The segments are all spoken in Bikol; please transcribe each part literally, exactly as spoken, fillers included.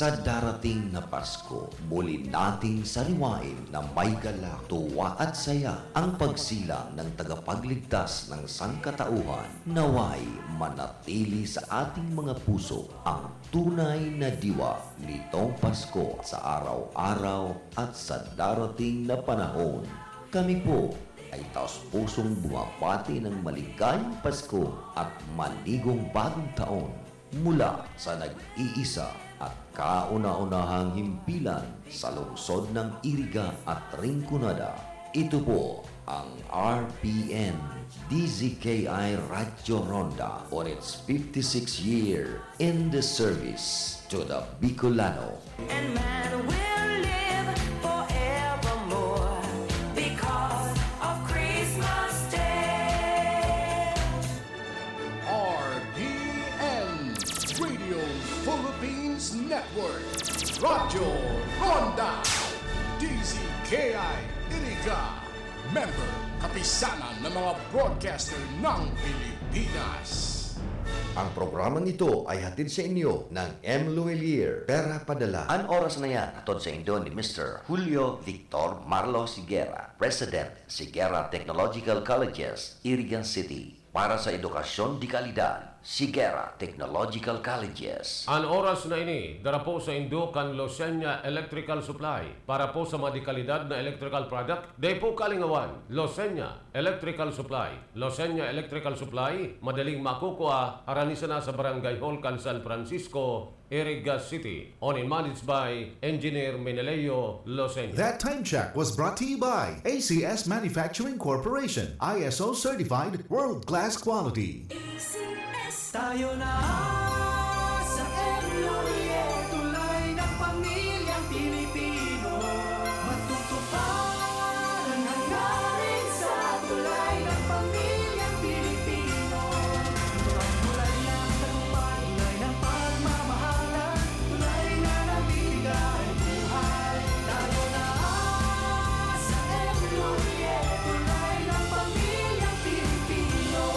Sa darating na Pasko, muli nating sariwain na may galak, tuwa at saya ang pagsilang ng tagapagligtas ng sangkatauhan. Naway manatili sa ating mga puso ang tunay na diwa nitong Pasko sa araw-araw at sa darating na panahon. Kami po ay taos-pusong bumabati ng maligayang Pasko at manigong bagong taon mula sa nag-iisa at kauna-unahang himpilan sa lungsod ng Iriga at Rinconada. Ito po ang R P N D Z K I Radyo Ronda on its fifty-sixth year in the service to the Bicolano. And man will live forevermore because of Christmas Day. R P N Radio Philippines Network, Radyo Ronda, D Z K I Iriga, member, kapisanan ng mga broadcaster ng Pilipinas. Ang programang ito ay hatid sa inyo ng M Luwilier Pera Padala. An oras na yan, hatod sa indo ni Mister Julio Victor Marlos Higuera, President, Higuera Technological Colleges, Iriga City. Para sa edukasyon de kalidad, Higuera Technological Colleges. An oras na ini, dara po sa indo kan Losenya Electrical Supply. Para po sa mga de kalidad na electrical product, dai po kalingawan, Losenya Electrical Supply. Losenya Electrical Supply, madaling makukua, harani sana sa Barangay Hall kan San Francisco, Iriga City. Owned and managed by Engineer Meneleo Losenya. That time check was brought to you by A C S Manufacturing Corporation, I S O certified, world-class quality. A C S. Tayo na sa M L O E, tulay ng pamilyang Pilipino. Matutupad ang hangarin sa tulay ng pamilyang Pilipino. Tulay ng tagumpay, tulay ng pagmamahalan, tulay na nagbibigay buhay. Tayo na sa M L O E, tulay ng pamilyang Pilipino.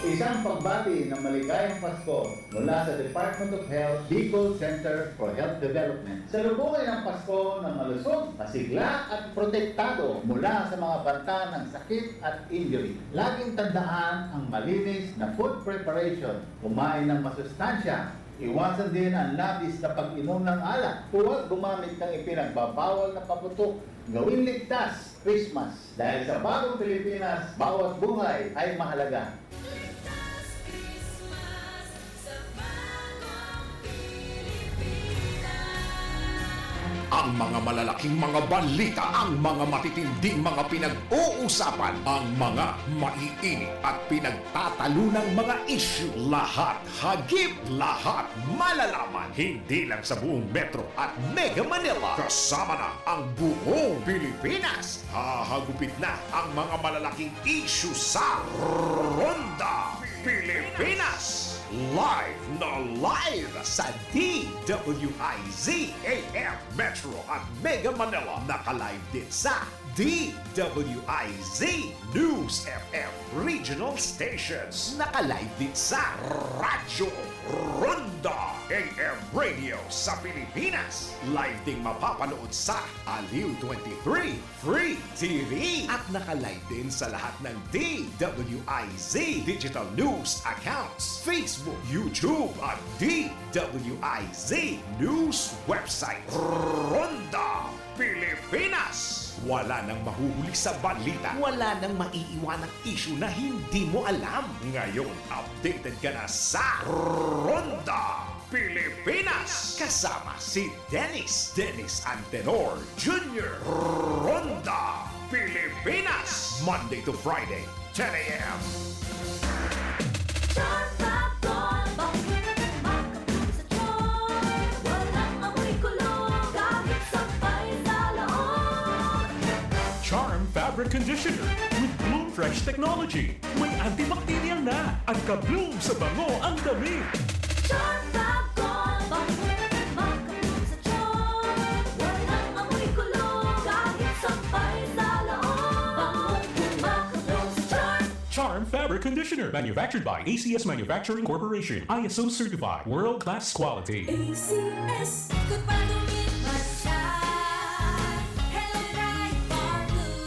Isang pagbati ng maligayang Pasko mula sa Department of Health Bicol Center for Health Development. Salubungin ang Pasko na malusog, masigla at protektado mula sa mga banta ng sakit at injury. Laging tandaan ang malinis na food preparation. Kumain ng masustansya. Iwasan din ang labis na pag-inom ng alak. Huwag gumamit ng ipinagbabawal na paputok. Gawin ligtas. Christmas. Dahil sa bagong Pilipinas, bawat buhay ay mahalaga. Ligtas Christmas sa bagong Pilipinas. Ang mga malalaking mga balita, ang mga matitinding mga pinag-uusapan, ang mga maiinit at pinagtatalunang mga isyu, lahat hagip, lahat malalaman. Hindi lang sa buong Metro at Mega Manila, kasama na ang buong Pilipinas. Hahagupit na ang mga malalaking isyu sa Ronda Pilipinas. Live na live sa D W I Z A M Metro at Mega Manila. Naka-live din sa D W I Z News F M Regional Stations. Naka-live din sa Radyo Ronda A M Radio sa Pilipinas. Live ding mapapanood sa Aliw twenty-three Free T V. At naka-live din sa lahat ng D W I Z Digital News accounts, Facebook, YouTube, at D W I Z News website. Ronda Pilipinas! Wala nang mahuhuli sa balita. Wala nang maiiwanang isyu na hindi mo alam. Ngayon, updated ka na sa Ronda Pilipinas! Kasama si Dennis, Dennis Antenor Junior Ronda Pilipinas! Monday to Friday, ten a.m. Charm Fab Gold, bakit makapag sa Charm? Walang amoy kulog, kahit sampay sa loob. Charm Fabric Conditioner with Bloom Fresh Technology. May antibacterial na at ka-bloom sa bango ang damit. Charm Fab Gold, bakit makapag sa Charm? Walang amoy kulog, kahit sampay sa loob. Bangong kumakapag sa Charm. Charm Fabric Conditioner. Manufactured by A C S Manufacturing Corporation, I S O certified, world class quality. A C S. Goodbye, don't need much. Hello, Pride Bar Blue.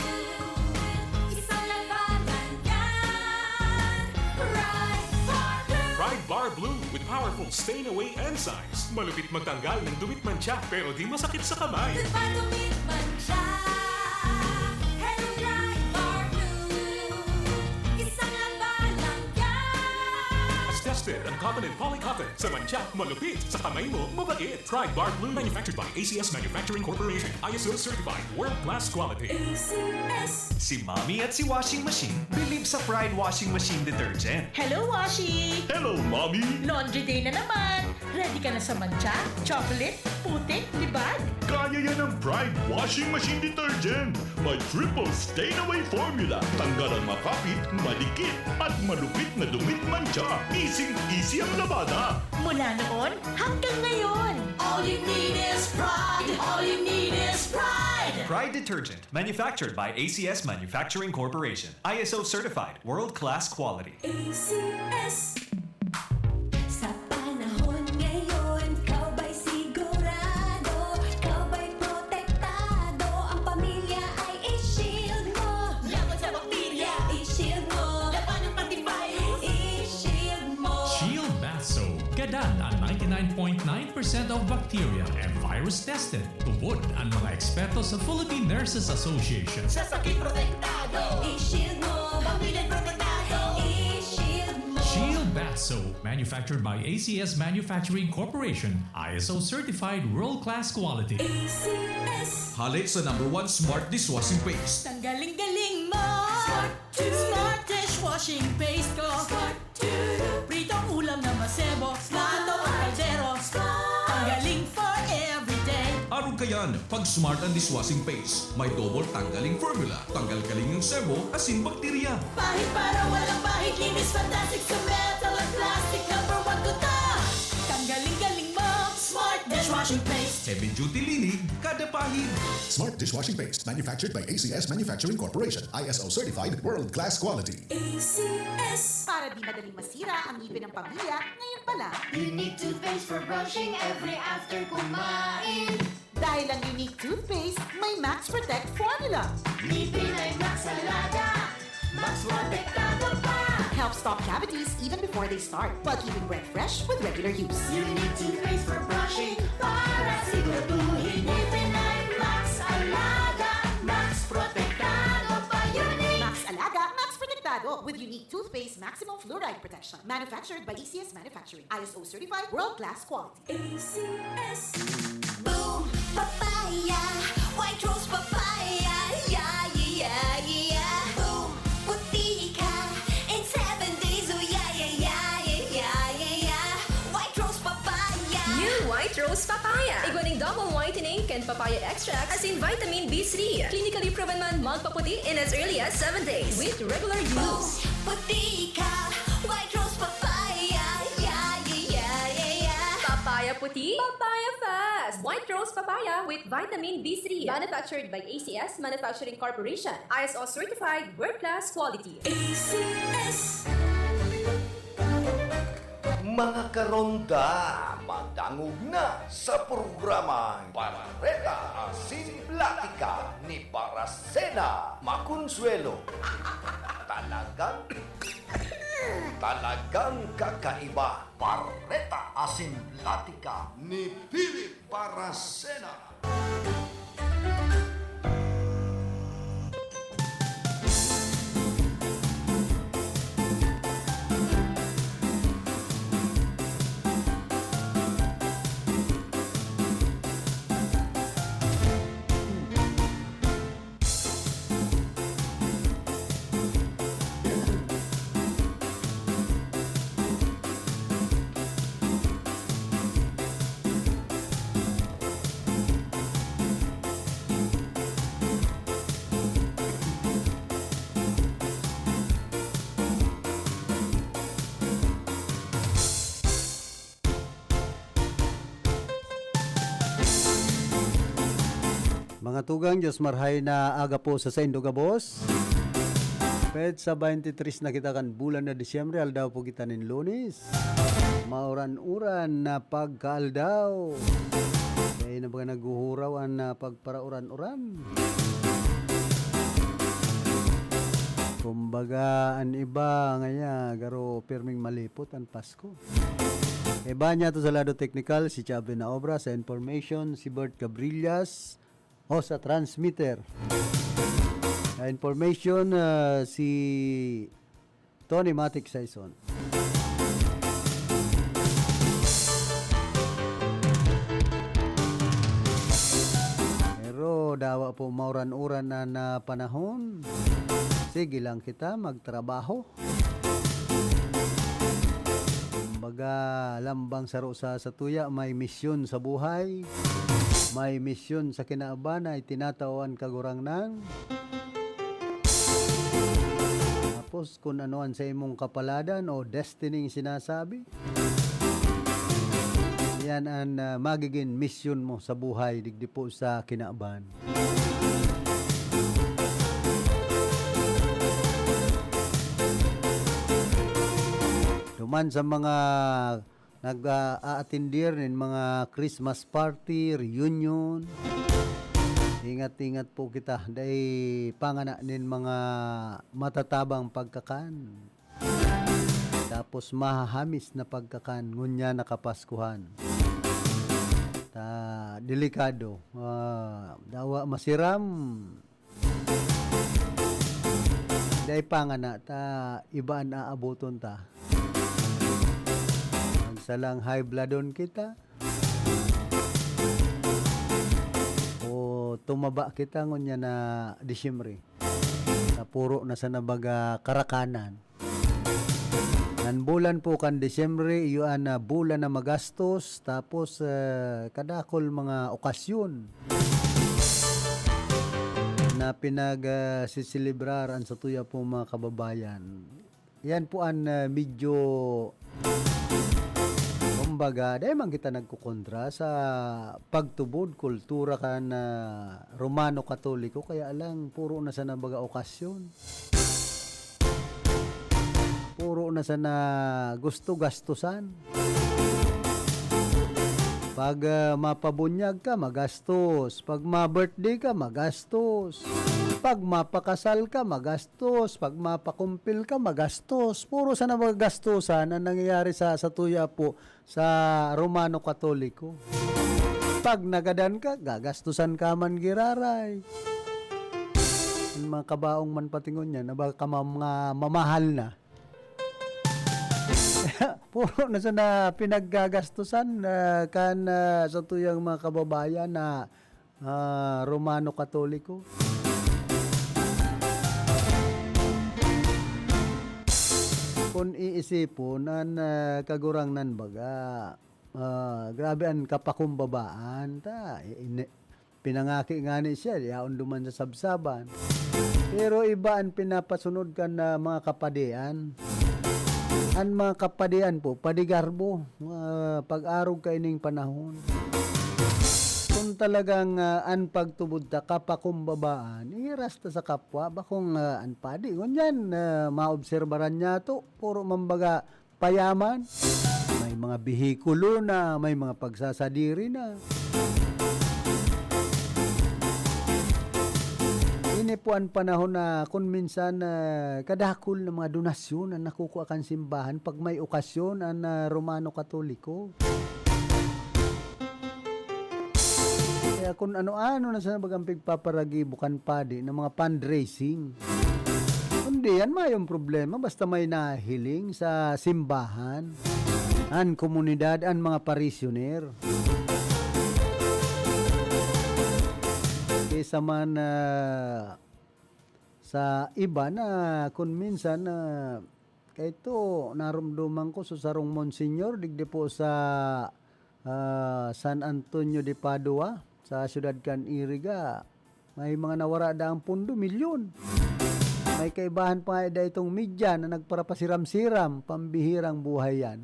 Isang labanan yan. Pride Bar Blue. Pride Bar Blue with powerful stain away enzymes. Malupit magtanggal ng dumi't mantsa, pero di masakit sa kamay. Goodbye, don't need much. Hello, Pride Bar Blue. Isang labanan yan. Tested ang cotton and polycotton. Sa mantsa, malupit. Sa kamay mo, mabait. Pride Bar Blue. Manufactured by A C S Manufacturing Corporation. I S O certified. World class quality. A C S. Si Mommy at si Washing Machine believe sa Pride Washing Machine Detergent. Hello, Washi! Hello, Mommy! Laundry day na naman! Ready ka na sa mantsa, chocolate, putik, libag? Kaya yan ng Pride Washing Machine Detergent! May triple stain away formula. Tanggal ang makapit, madikit, at malupit na dumi't mantsa. Easy-easy ang labada. Mula noon hanggang ngayon. All you need is Pride. All you need is Pride. Pride Detergent, manufactured by A C S Manufacturing Corporation. I S O certified, world-class quality. A C S. Sa panahon ngayon, ikaw ba'y sigurado? Ikaw ba'y protektado? Ang pamilya ay i-shield mo. Laban sa bakterya, i-shield mo. Laban ng antivirus, i-shield mo. Shield Bath Soap. Gadan ang ninety-nine point nine percent of bacteria and virus tested. Tubod ang mga eksperto sa Philippine Nurses Association. Sa sakit protektado, i-shield mo. Pamilya protektado, i-shield mo. Shield Bath Soap, manufactured by A C S Manufacturing Corporation, I S O certified world-class quality. A C S. Hale sa number one smart dishwashing paste. Tanggaling-galing mo! Smart! Smart dishwashing paste ko! Smart! Pritong ulam na masebo, plato o kaldero. Tanggaling for everyday. Arog ka yan, pag Smart ang dishwashing paste. May double tanggaling formula. Tanggal-galing ang sebo, asin bakterya. Pahid para walang pahid, linis fantastic sa metal at plastic. Number one ko to. Tanggaling-galing mo, Smart dishwashing paste. Heavy duty linig, kada pahid. Smart dishwashing paste, manufactured by A C S Manufacturing Corporation. I S O certified, world class quality. A C S. Para di madaling masira ang ngipin ng pamilya, ngayon pa lang. Unique toothpaste for brushing every after kumain. Dahil ang Unique Toothpaste may Max Protect Formula. Ngipin ay Max Alaga, Max Protektado pa. Helps stop cavities even before they start, while keeping breath fresh with regular use. Unique Toothpaste for brushing para siguraduhin. Ngipin ay Max Alaga, Max Protektado pa. Unique. Max Alaga, Max Protektado with Unique Toothpaste Maximum Fluoride Protection. Manufactured by A C S Manufacturing. I S O certified, world class quality. A C S. Boom! Papaya! White Rose Papaya! Yeah, yeah, yeah, yeah! Boom! Puti ka in seven days! Oh, yeah, yeah, yeah, yeah, yeah, yeah, yeah! White Rose Papaya! New White Rose Papaya! Igwa ning double whitening kan papaya extract, asin vitamin B three. Clinically proven man magpaputi in as early as seven days with regular use. Boom! Puti ka! White Rose Papaya! Yeah, yeah, yeah, yeah, yeah! Papaya puti, papaya fast! White Rose Papaya with vitamin B three. Manufactured by A C S Manufacturing Corporation. I S O certified, world class quality. A C S. Mga karonda, madangog na sa programang Bareta Asin Platika ni Baracena Maconsuelo. Talagang, talagang kakaiba. Bareta Asin Platika ni Philip Baracena. Mga tugang, Diyos marhay na aga po sa saindo gabos. Petsa twenty-three na kita kan bulan na Disyembre, aldaw po kita nin Lunes. Mauran-uran na pagkaaldaw. Dai na baga naghuhuraw an, ah, pagparauran-uran. Kumbaga, an iba ngaya, garo pirming malipot an Pasko. Iba niya to sa lado teknikal, si Chave na obra, sa information, si Bert Cabrillas, o sa transmitter. Sa information, ah, si Tony Matic Saison. Pero dawa po mauran-uran na, na panahon. Sige lang kita magtrabaho. Kumbaga, lambang saro sa satuya, may misyon sa buhay, may misyon sa kinaban na itinatao an Kagurangnan. Tapos, kung ano an sa imong kapaladan o destiny sinasabi, yan an, ah, magiging misyon mo sa buhay, digdi po sa kinaban. Duman sa mga nag-aatindir nin mga Christmas party, reunion, ingat-ingat po kita. Dai pangana nin mga matatabang pagkakan. Tapos mahahamis na pagkakan, ngunyan na Kapaskuhan. Ta, delikado. Ah, dawa masiram. Dai pangana ta, iba an aaboton ta. Magsalang high bloodon kita. O tumaba kita ngunyan na Disyembre. Napuro na sa nabaga karakanan. An bulan po kan Disyembre, iyo an, ah, bulan na magastos, tapos, eh, kadakul mga okasyon na pinag, ah, siselebrar an satuya pong mga kababayan. Yan po an, ah, medyo, kumbaga, dai man kita nagkukontra sa pagtubod kultura kan, ah, Romano Katoliko, kaya lang puro na sa nabaga okasyon. Puro na sana gusto gastusan. Pag, ah, mapabunyag ka, magastos. Pag ma-birthday ka, magastos. Pag mapakasal ka, magastos. Pag mapakumpil ka, magastos. Puro sana mga gastusan ang nangyayari sa, sa tuya po sa Romano Katoliko. Pag nagadan ka, gagastusan ka man giraray. Ang mga kabaong man patingon niya, na baka ma-, mga mamahal na. Puro na sana pinaggagastusan, ah, kan, ah, sa tuyang mga kababayan na ah, Romano Katoliko. Kun iisipon, an, ah, Kagurangnan baga, ah, grabe an kapakumbabaan. Ta, ini-, pinangaki ngani siya, yaon duman sa sabsaban. Pero iba an pinapasunod kan, ah, mga kapadian. An mga kapadian po, padigarbo, ah, pag-arog kaining panahon. Kung talagang, ah, an pagtubod ta kapakumbabaan, ihiras ta sa kapwa, bakong, ah, an padi, ngunyan, ah, maobserbaran niya to, puro man baga payaman, may mga behikulo na, may mga pagsasadiri na. Ini po an panahon na kun minsan, ah, kadakul na mga donasyon an nakukua kan simbahan pag may okasyon an, ah, Romano Katoliko. Kaya kun ano-ano na sana bagang pigpaparagibo kan padi na mga fundraising. Kundi yan, mayong problema basta may nahiling sa simbahan, an komunidad, an mga parisyoner. Kaysa man, ah, sa iba na kun minsan, ah, kaito, narumduman ko sa sarong monsenyor digdi po sa, ah, San Antonio de Padua, sa siyudad kan Iriga. May mga nawara daang pondo, milyon. May kaibahan pa nga dai itong media na nagparapasiram-siram, pambihirang buhay yan.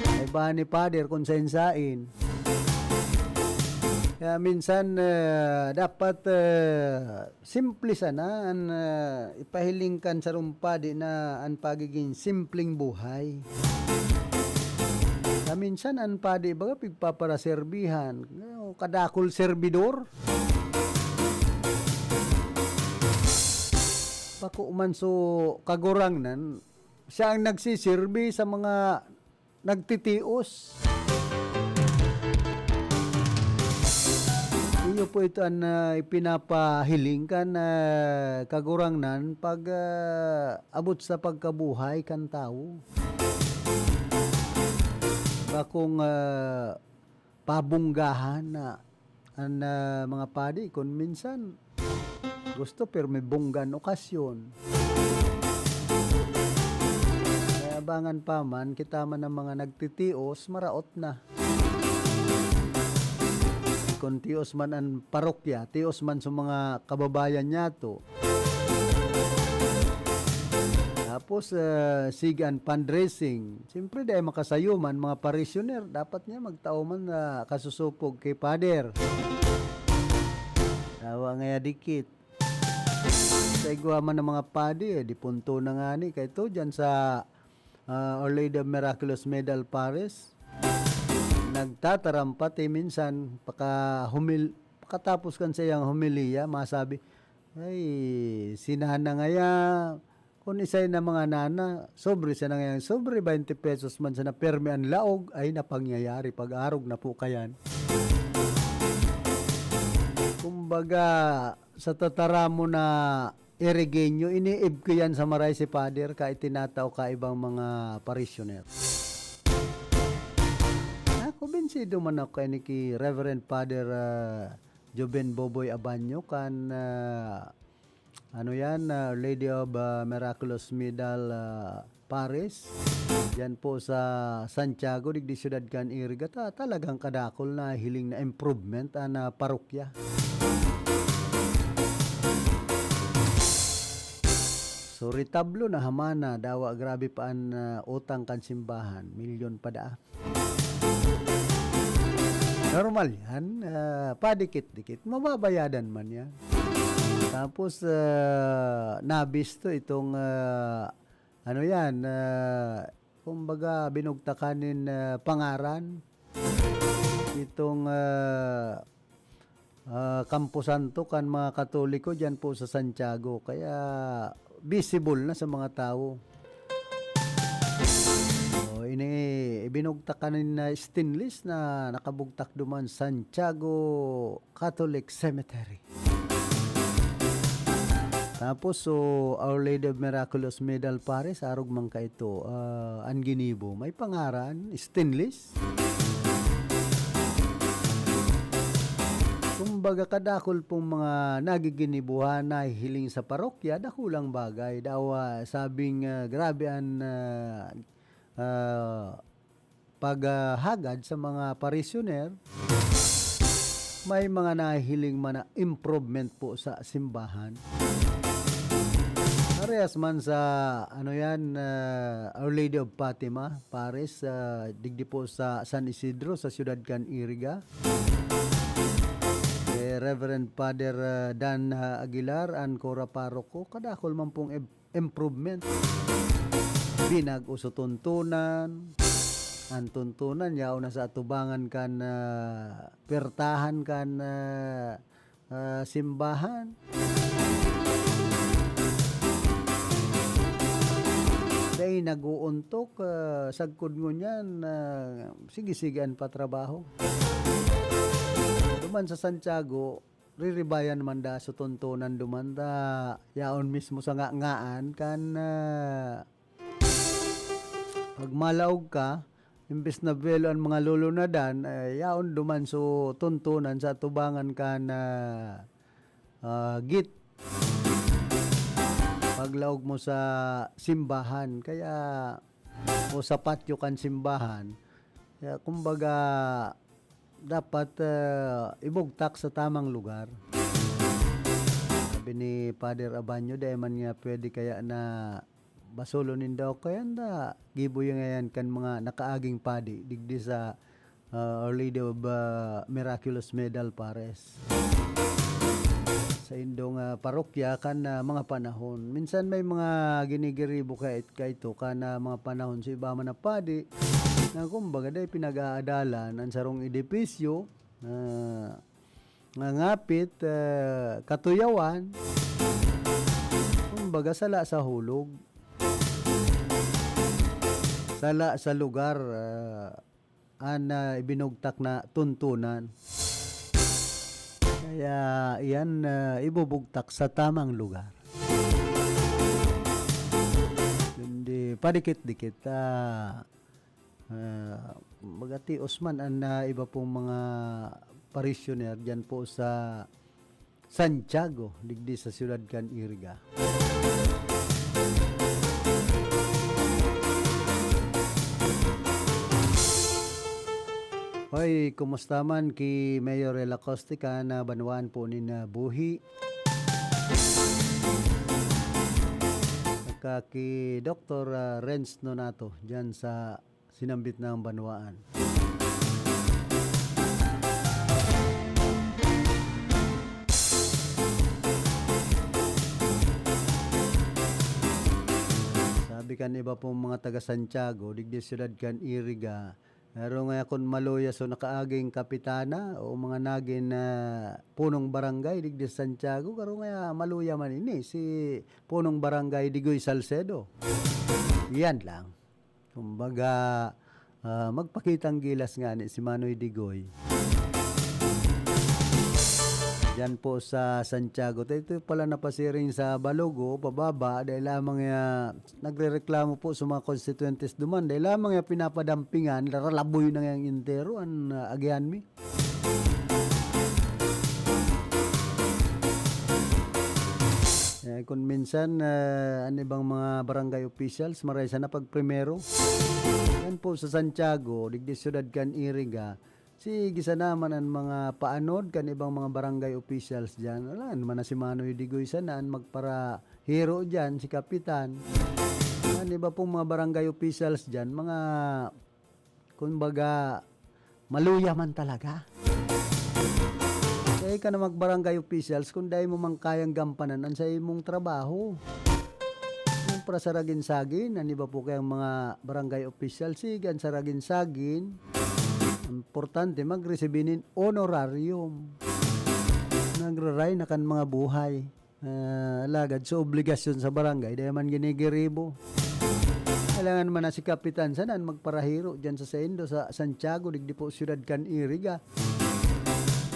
Kaibahan ni Father kung sain-sain. Kaya minsan, ah, dapat, ah, simple sana an, ah, ipahiling kan sarong padi na an pagiging simpleng buhay. Kaya minsan an padi, baga, pigpaparaserbihan, o kadakul serbidor. Bako man so Kagurangnan, siya ang nagsisirbi sa mga nagtitios. Iyo po ito an, ah, ipinapahiling kan, ah, Kagurangnan pag, ah, abot sa pagkabuhay kan tawo. Bakong, ah, pabonggahan na an, ah, mga padi kun minsan gusto, pero may bonggan okasyon. Kaya abangan pa man, kita man ang mga nagtitios, maraot na. Kun tios man an parokya, tios man sa mga kababayan niyato. Tapos, ah, sige an fundraising. Siyempre, dai makasayo man, mga parishioner, dapat niya magtao man na kasusupog ki Pader. Tawa ngaya dikit. Sa igwa man ng mga padi, eh, di punto na ngani. Kaya ito, dyan sa, ah, Our Lady of Miraculous Medal Paris, nagtataram pati minsan, paka humil-, pakatapos kan sa iyang homilya, masabi, "Ay, si Nana ngaya, kun isay na mga nana, sobre siya na ngayon, sobre twenty pesos man sana, permi an laog, ay, napangyayari, pag-arog na po kayan." Kumbaga, sa tataramon na Irigenyo, iniib ko yan sa maray si Father, ka itinatao ka ibang mga parishioner. Nakumbinsido man ako kay ni ki Reverend Father, ah, Joven Boboy Abanyo kan, ah, ano yan, ah, Lady of, ah, Miraculous Medal, ah, Paris. Yan po sa Santiago, digdi siyudad kan Iriga, ta-, talagang kadakol na hiling na improvement an, ah, parokya. So, retablo na, hamana, dawa grabe pa an, ah, utang kan simbahan, milyon pa daa. Normal yan, ah, padikit-dikit, mababayadan man yan. Tapos, ah, nabisto itong, ah, ano yan, ah, kumbaga, binugtakan nin, ah, pangaran itong, ah, ah, kamposanto kan mga Katoliko diyan po sa Santiago. Kaya visible na sa mga tawo. Oh, ini, ibinugtak kanin na stainless na nakabugtak duman, Santiago Catholic Cemetery. Tapos, so, Our Lady of Miraculous Medal Paris, arog man kaito, ah, an ginibo. May pangaran, stainless. Kumbaga, kadakul pong mga nagiginibuhan, nahihiling sa parokya, dakulang bagay. Daw, ah, sabing, ah, grabe an, ah, ah, pag, ah, hagad sa mga parishioner, may mga nahihiling man na improvement po sa simbahan. Parehas man sa, ano yan, ah, Our Lady of Fatima, Paris, ah, digdi po sa San Isidro, sa siyudad kan Iriga. Eh, Reverend Father, ah, Dan, ah, Aguilar, an Cura Paroko, kadakol man pong ib-, improvement. Binag-o so tuntunan. An tuntunan, yaon na sa atubangan kan, ah, pertahan kan, ah, ah, simbahan. Dai nag-uuntok, ah, sagkod ngunyan, ah, sige-sige an patrabaho. Duman sa Santiago, riribayan man da so tuntunan duman ta yaon mismo sa nga-, ngaan kan, ah, pag malaog ka, imbes na buwelo an mga lolo na dan, eh, yaon duman so tuntunan sa atubangan kan, ah, ah, gate. Paglaog mo sa simbahan, kaya, o sa patio kan simbahan, kaya kumbaga, dapat, ah, ibugtak sa tamang lugar. Sabi ni Father Abanyo, dai man niya pwede kaya na basolon ninda o kaya nda gibo yan ngayan kan mga nakaaging padi digdi sa, ah, Our Lady of, ah, Miraculous Medal Pares. Sa indong, ah, parokya kan, ah, mga panahon. Minsan may mga ginigiribo kaya it-, kaito kan, ah, mga panahon sa iba man na padi na kumbaga dai pinag-aadalan an sarong edipisyo, ah, nga ngapit, ah, katuyawan, kumbaga sala sa hulog, sala sa lugar, ah, an, ah, ibinugtak na tuntunan. Kaya iyan, ah, ibubugtak sa tamang lugar. Kundi padikit-dikit, ah, ah, magatios man an, ah, iba pong mga parishioner diyan po sa Santiago, digdi sa siyudad kan Iriga. Hoy, kumusta man ki Mayor El Acoste kan, ah, banwaan po nin, ah, buhi? Saka ki Doktor, ah, Renz Nonato, diyan sa sinambit na ang banwaan. Sabi kan iba pong mga taga Santiago, digdi siyudad kan Iriga, pero nga kun maluya so nakaaging kapitana o mga nagin na punong barangay digdi sa Santiago, karo nga maluya man ini si punong barangay Digoy Salcedo. Yan lang. Kumbaga, ah, magpakitang gilas nga ni si Manoy Digoy. Diyan po sa Santiago. Ito pala napasiring sa Balogo, pababa, dahil lamang, ah, nagrereklamo po sa mga konstituyentes duman. Dahil lamang yung pinapadampingan, naralaboy na yang entero, an, ah, agihan mi. Eh, kun minsan, ah, an ibang mga barangay officials, maray sana pag primero. Yan po sa Santiago, digdi siyudad kan Iriga, sige sana man an mga paanod kan ibang mga barangay officials diyan. Wala naman na si Manoy Digoy sana an magparahiro diyan, si Kapitan. An iba pong mga barangay officials diyan, mga, kumbaga, maluya man talaga. Kaya ka na mag-barangay officials kung dai mo man kayang gampanan an sa imong trabaho. Yung para sa ragin-sagin, an iba po kayang mga barangay officials, sige, an sa ragin-sagin, importante, mag-receive nin honorarium. Nagraray na kan mga buhay. Ah, alagad sa obligasyon sa barangay, dai man ginigiribo. Kailangan man na si Kapitan sana an magparahiro diyan sa saindo sa Santiago, digdi po siyudad kan Iriga.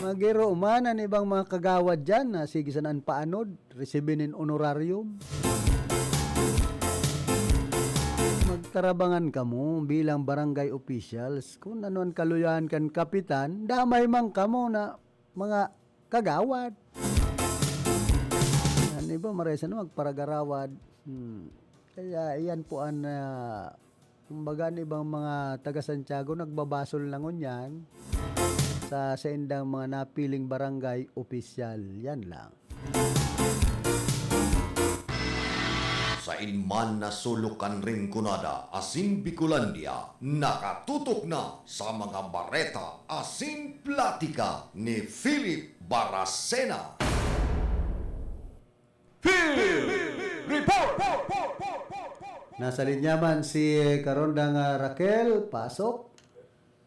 Magiro man an ibang mga kagawad diyan na sige sana an paanod, resibi nin honorarium. Magtarabangan kamo bilang barangay officials. Kung ano an kaluyahan kan Kapitan, damay man kamo na mga kagawad. An iba, maray sana magparagarawad. Hmm. Kaya iyan po an, ah, kumbaga, an ibang mga taga Santiago nagbabasol na ngunyan sa saindang mga napiling barangay opisyal. Yan lang. Sa inman na sulok kan Rinconada asin Bicolandia, nakatutok na sa mga bareta asin platika ni Philip Baracena. Phil Report! Nasa linya man si Karondang, ah, Raquel. Pasok.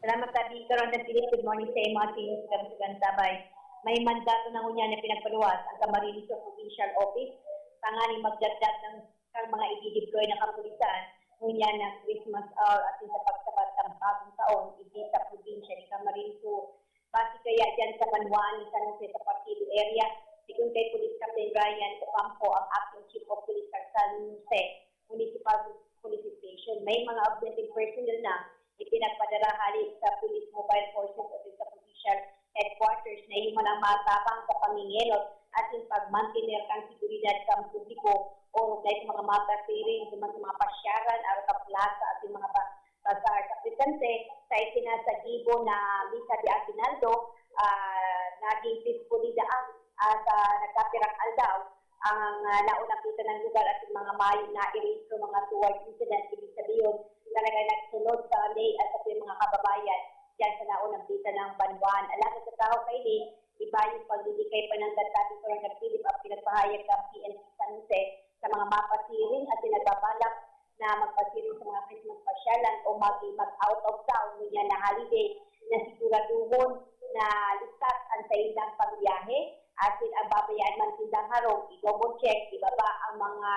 Salamat, Adi. Karondang Philip, good morning sa imo asin sa kabusugan sabay. May mandato na ngunyan na pinagpaluwas ang Camarines Sur Provincial Office tanganing magdagdag ng, ng mga idideploy na kapulisan ngunyan na Christmas hour asin sa pagsabat kan bagong taon, igdi sa probinsya ni Camarines Sur. Base kaya diyan sa banwaan ni San Jose sa Partido Area, sigon kay Police Captain Ryan Ocampo, ang acting chief of police sa San Jose Municipal Police Station, may mga augmented personnel na ipinagpadara hali sa Police Mobile Forces o sa Provincial Headquarters na human ang matabang sa pangingenot asin pagmantener kan seguridad kan publiko o sa mga mata siring sa mga pasyaran, araw sa plaza asin mga pa- Sa, sa presente, sa isinasagibo na misa de aguinaldo, ah, naging peacefully daan, ah, sa nagkapirang aldaw ang, ah, naunang kita ng lugar at yung mga mayo na erase mga toward incident, ibig sabihin, talaga nagsunod sa ley at sa mga kababayan. Diyan sa naunang Buwan. Alagad sa tahaw kaini, iba yung pagdidikay pa ng Databi Corona Philip ang pinagpahayag ng P N P San Jose sa mga mapasiring at pinagbabalak na magpasiring sa mga Christmas pasyalan o mag-, mag-out of town ngunyan na holiday na siguraduhon na ligtas ang saindang pagbiyahe asin ang babayaan man sindang harong, i-double check, ibaba ang mga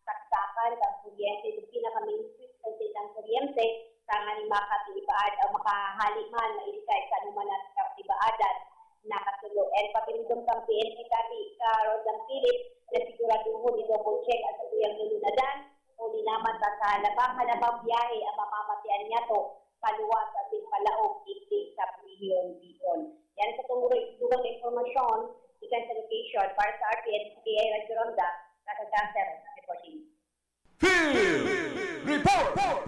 saksakan kan kuryente, yung pinaka-main switch kan saindang kuryente, tanganing makatiibaad o makahali man, mailika sa anuman na katibaadan na kasulo. And pakiramdam kan P N P tabi, Carol Philip, na siguraduhon i-double check ang satuyang lulunadan, huli naman ta sa labakan na pagbiyahe ang mamamatean niyato paluwas asin palaog digdi sa Rehiyon Bicol. Yan sa tungod dugang na impormasyon, ikan sa location, para sa R T N C K I Radyo Ronda, Tagagaser, reporting. Field Report!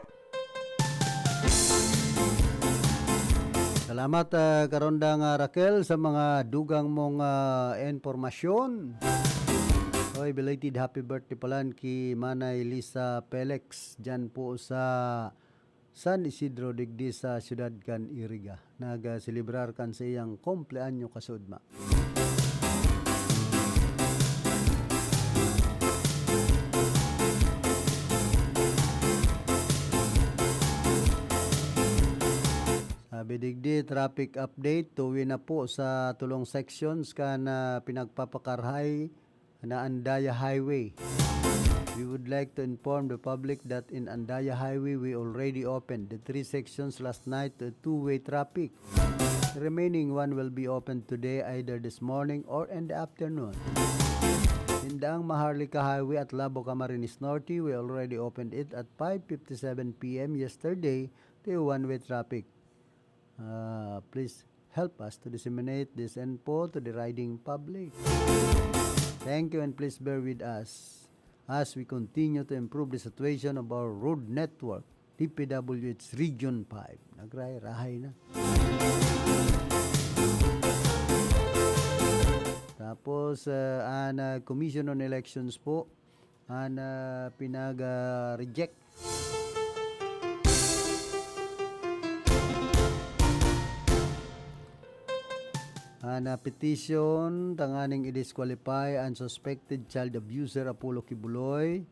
Salamat, ah, Karondang, ah, Raquel, sa mga dugang mong, ah, impormasyon. Oy, belated happy birthday pala ki Manay Lisa Pelex, dyan po sa San Isidro, digdi sa siyudad kan Iriga. Nag-, ah, selebrar kan sa iyang kumpleanyo kasuodma. Sabi digdi, traffic update, tuwi na po sa tulong sections kan, ah, pinagpapakarhay na Andaya Highway. We would like to inform the public that in Andaya Highway, we already opened the three sections last night to two-way traffic. The remaining one will be opened today, either this morning or in the afternoon. In Daang Maharlika Highway at Labo, Camarines Norte, we already opened it at five fifty-seven P M yesterday to one-way traffic. Ah, please help us to disseminate this info to the riding public. Thank you, and please bear with us as we continue to improve the situation of our road network, D P W H Region five. Nagrahay-rahay na. Tapos, ah, an, ah, Commission on Elections po, an, ah, pinag, ah, reject an, ah, petition tanganing i-disqualify an suspected child abuser Apollo Kibuloy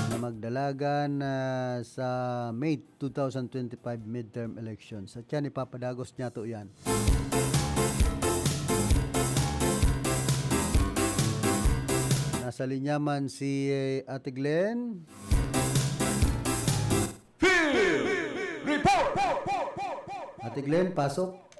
na magdalagan, ah, sa May two thousand twenty-five midterm elections. At yan, ipapadagos niyato yan. Nasa linya man si, eh, Ate Glenn. Field Report! Ate Glenn, pasok.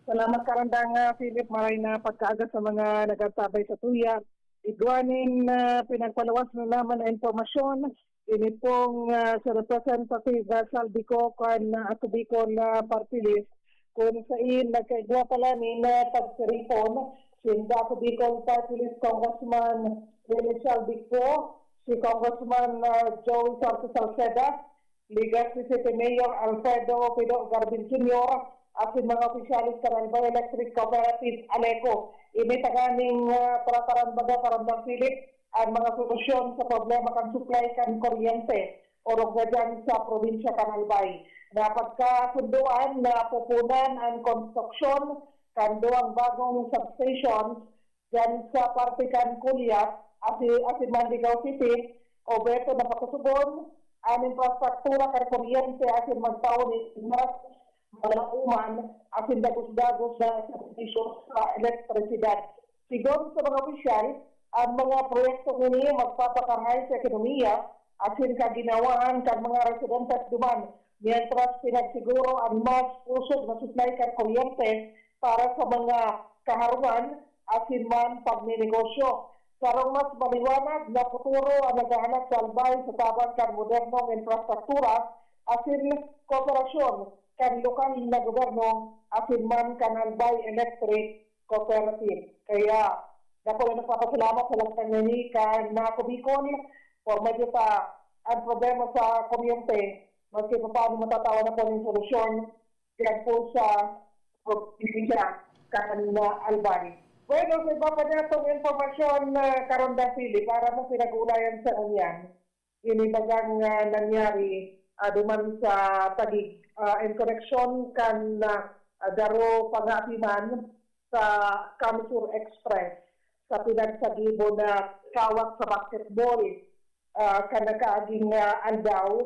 Salamat, Karandang, ah, Philip. Maray na pagkaaga sa mga nag-antabay sa tuya. Igwa nin, ah, pinagpaluwas na naman na impormasyon. Ini pong, ah, si Representative, ah, Saldi Co kan, ah, Ako Bicol, ah, Party List, kung sain nagkaigwa pala nin, ah, pagtiripon sinda Ako Bicol Party List Congressman Rene Saldi Co, si Congressman, ah, Joey Sarto Salceda, Legazpi City Mayor Alfredo Pido Garbin Junior, asin mga opisyales kan Albay Electric Cooperative, Aleco. Ini tanganing, ah, trataran baga, Karandang Philip, an mga solusyon sa problema kan supply kan kuryente orog na diyan sa probinsya kan Albay. Napagkasundoan na pupunan an konstruksyon kan duwang bagong substation diyan sa parte kan Culiat, asi-, asin Mandigao City, obheto na pakusugon an infrastruktura kan kuryente asin magtao nin mas malauman asin dagos-dagos na serbisyo sa elektrisidad. Sigon sa mga opisyal, an mga proyektong ini magpapakahay sa ekonomiya asin kaginawaan kan mga residentes duman, mientras pinagsiguro an mas kusog na supply kan kuryente para sa mga kaharungan asin man pagninegosyo. Sarong mas maliwanag na futuro an naghahanap sa Albay sa tabang kan modernong infrastruktura asin kooperasyon kan lokal na gobyerno asin man kan Albay Electric Cooperative. Kaya, dako na nagpapasalamat sa lahat ng nahihikan na Ako Bicol, por medyo sa ang problema sa kuryente, maski pa paano matatawan na po ng solusyon, diyan po sa probinsya kan, ah, Albay. Bueno, sa iba pa natong impormasyon, ah, Karandang Philip, para mo pinag-uulayan sa kanyan. Ini bagang, ah, nangyari, ah, duman sa Taguig, ah, in connection kan, ah, ah, garo pangatiman sa Kamsur Express sa pinagsagibo na kawat sa basketball, ah, kan nakaaging, ah, aldaw,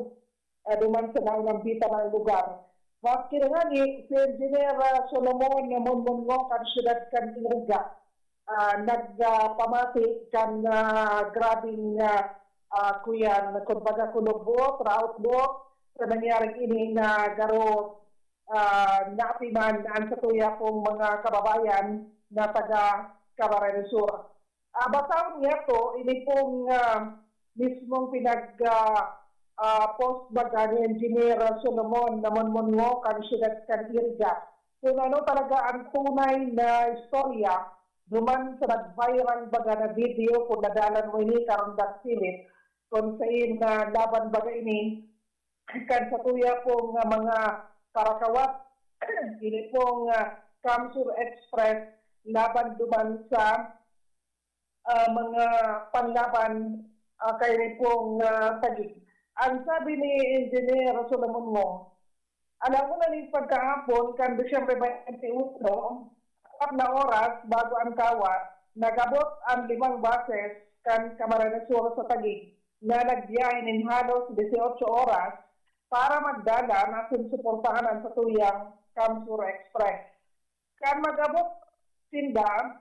ah, duman sa naunang bita ng lugar. Maski na ngani, si Engineer, ah, Solomon na Monmongo kan siyudad kan Iriga, ah, nagpamati kan, ah, grabing, ah, ah, kuyan, kumbaga, kulog buot, raot buot sa nangyaring ini na garo, ah, naatiman an satuya pong mga kababayan na taga Camarines Sur. Ah, basahon niyato, ini pong, ah, mismong pinag, ah, ah, post baga ni Engineer Solomon na Monmongo kan siyudad kan Iriga. Kung ano talaga ang tunay na istorya, duman sa nag-viral baga na video, kung nadalan mo ini, Karondag Philip, kung sain na laban baga ini, kan satuya pong, ah, mga parakawat, ini pong, ah, Kamsur Express, laban duman sa, ah, mga panlaban, ah, kaini pong, ah, Taguig. Ang sabi ni Engineer Solomon Ngo, alam mo na ning pagkahapon kan Disyembre twenty-one, apat na oras bago an kawat, nag-abot an limang buses kan Camarines Sur sa Taguig na nagbiyahe nin halos dieciocho oras para magdala na asin suportahan an satuyang Kamsur Express. Kan mag-abot sinda,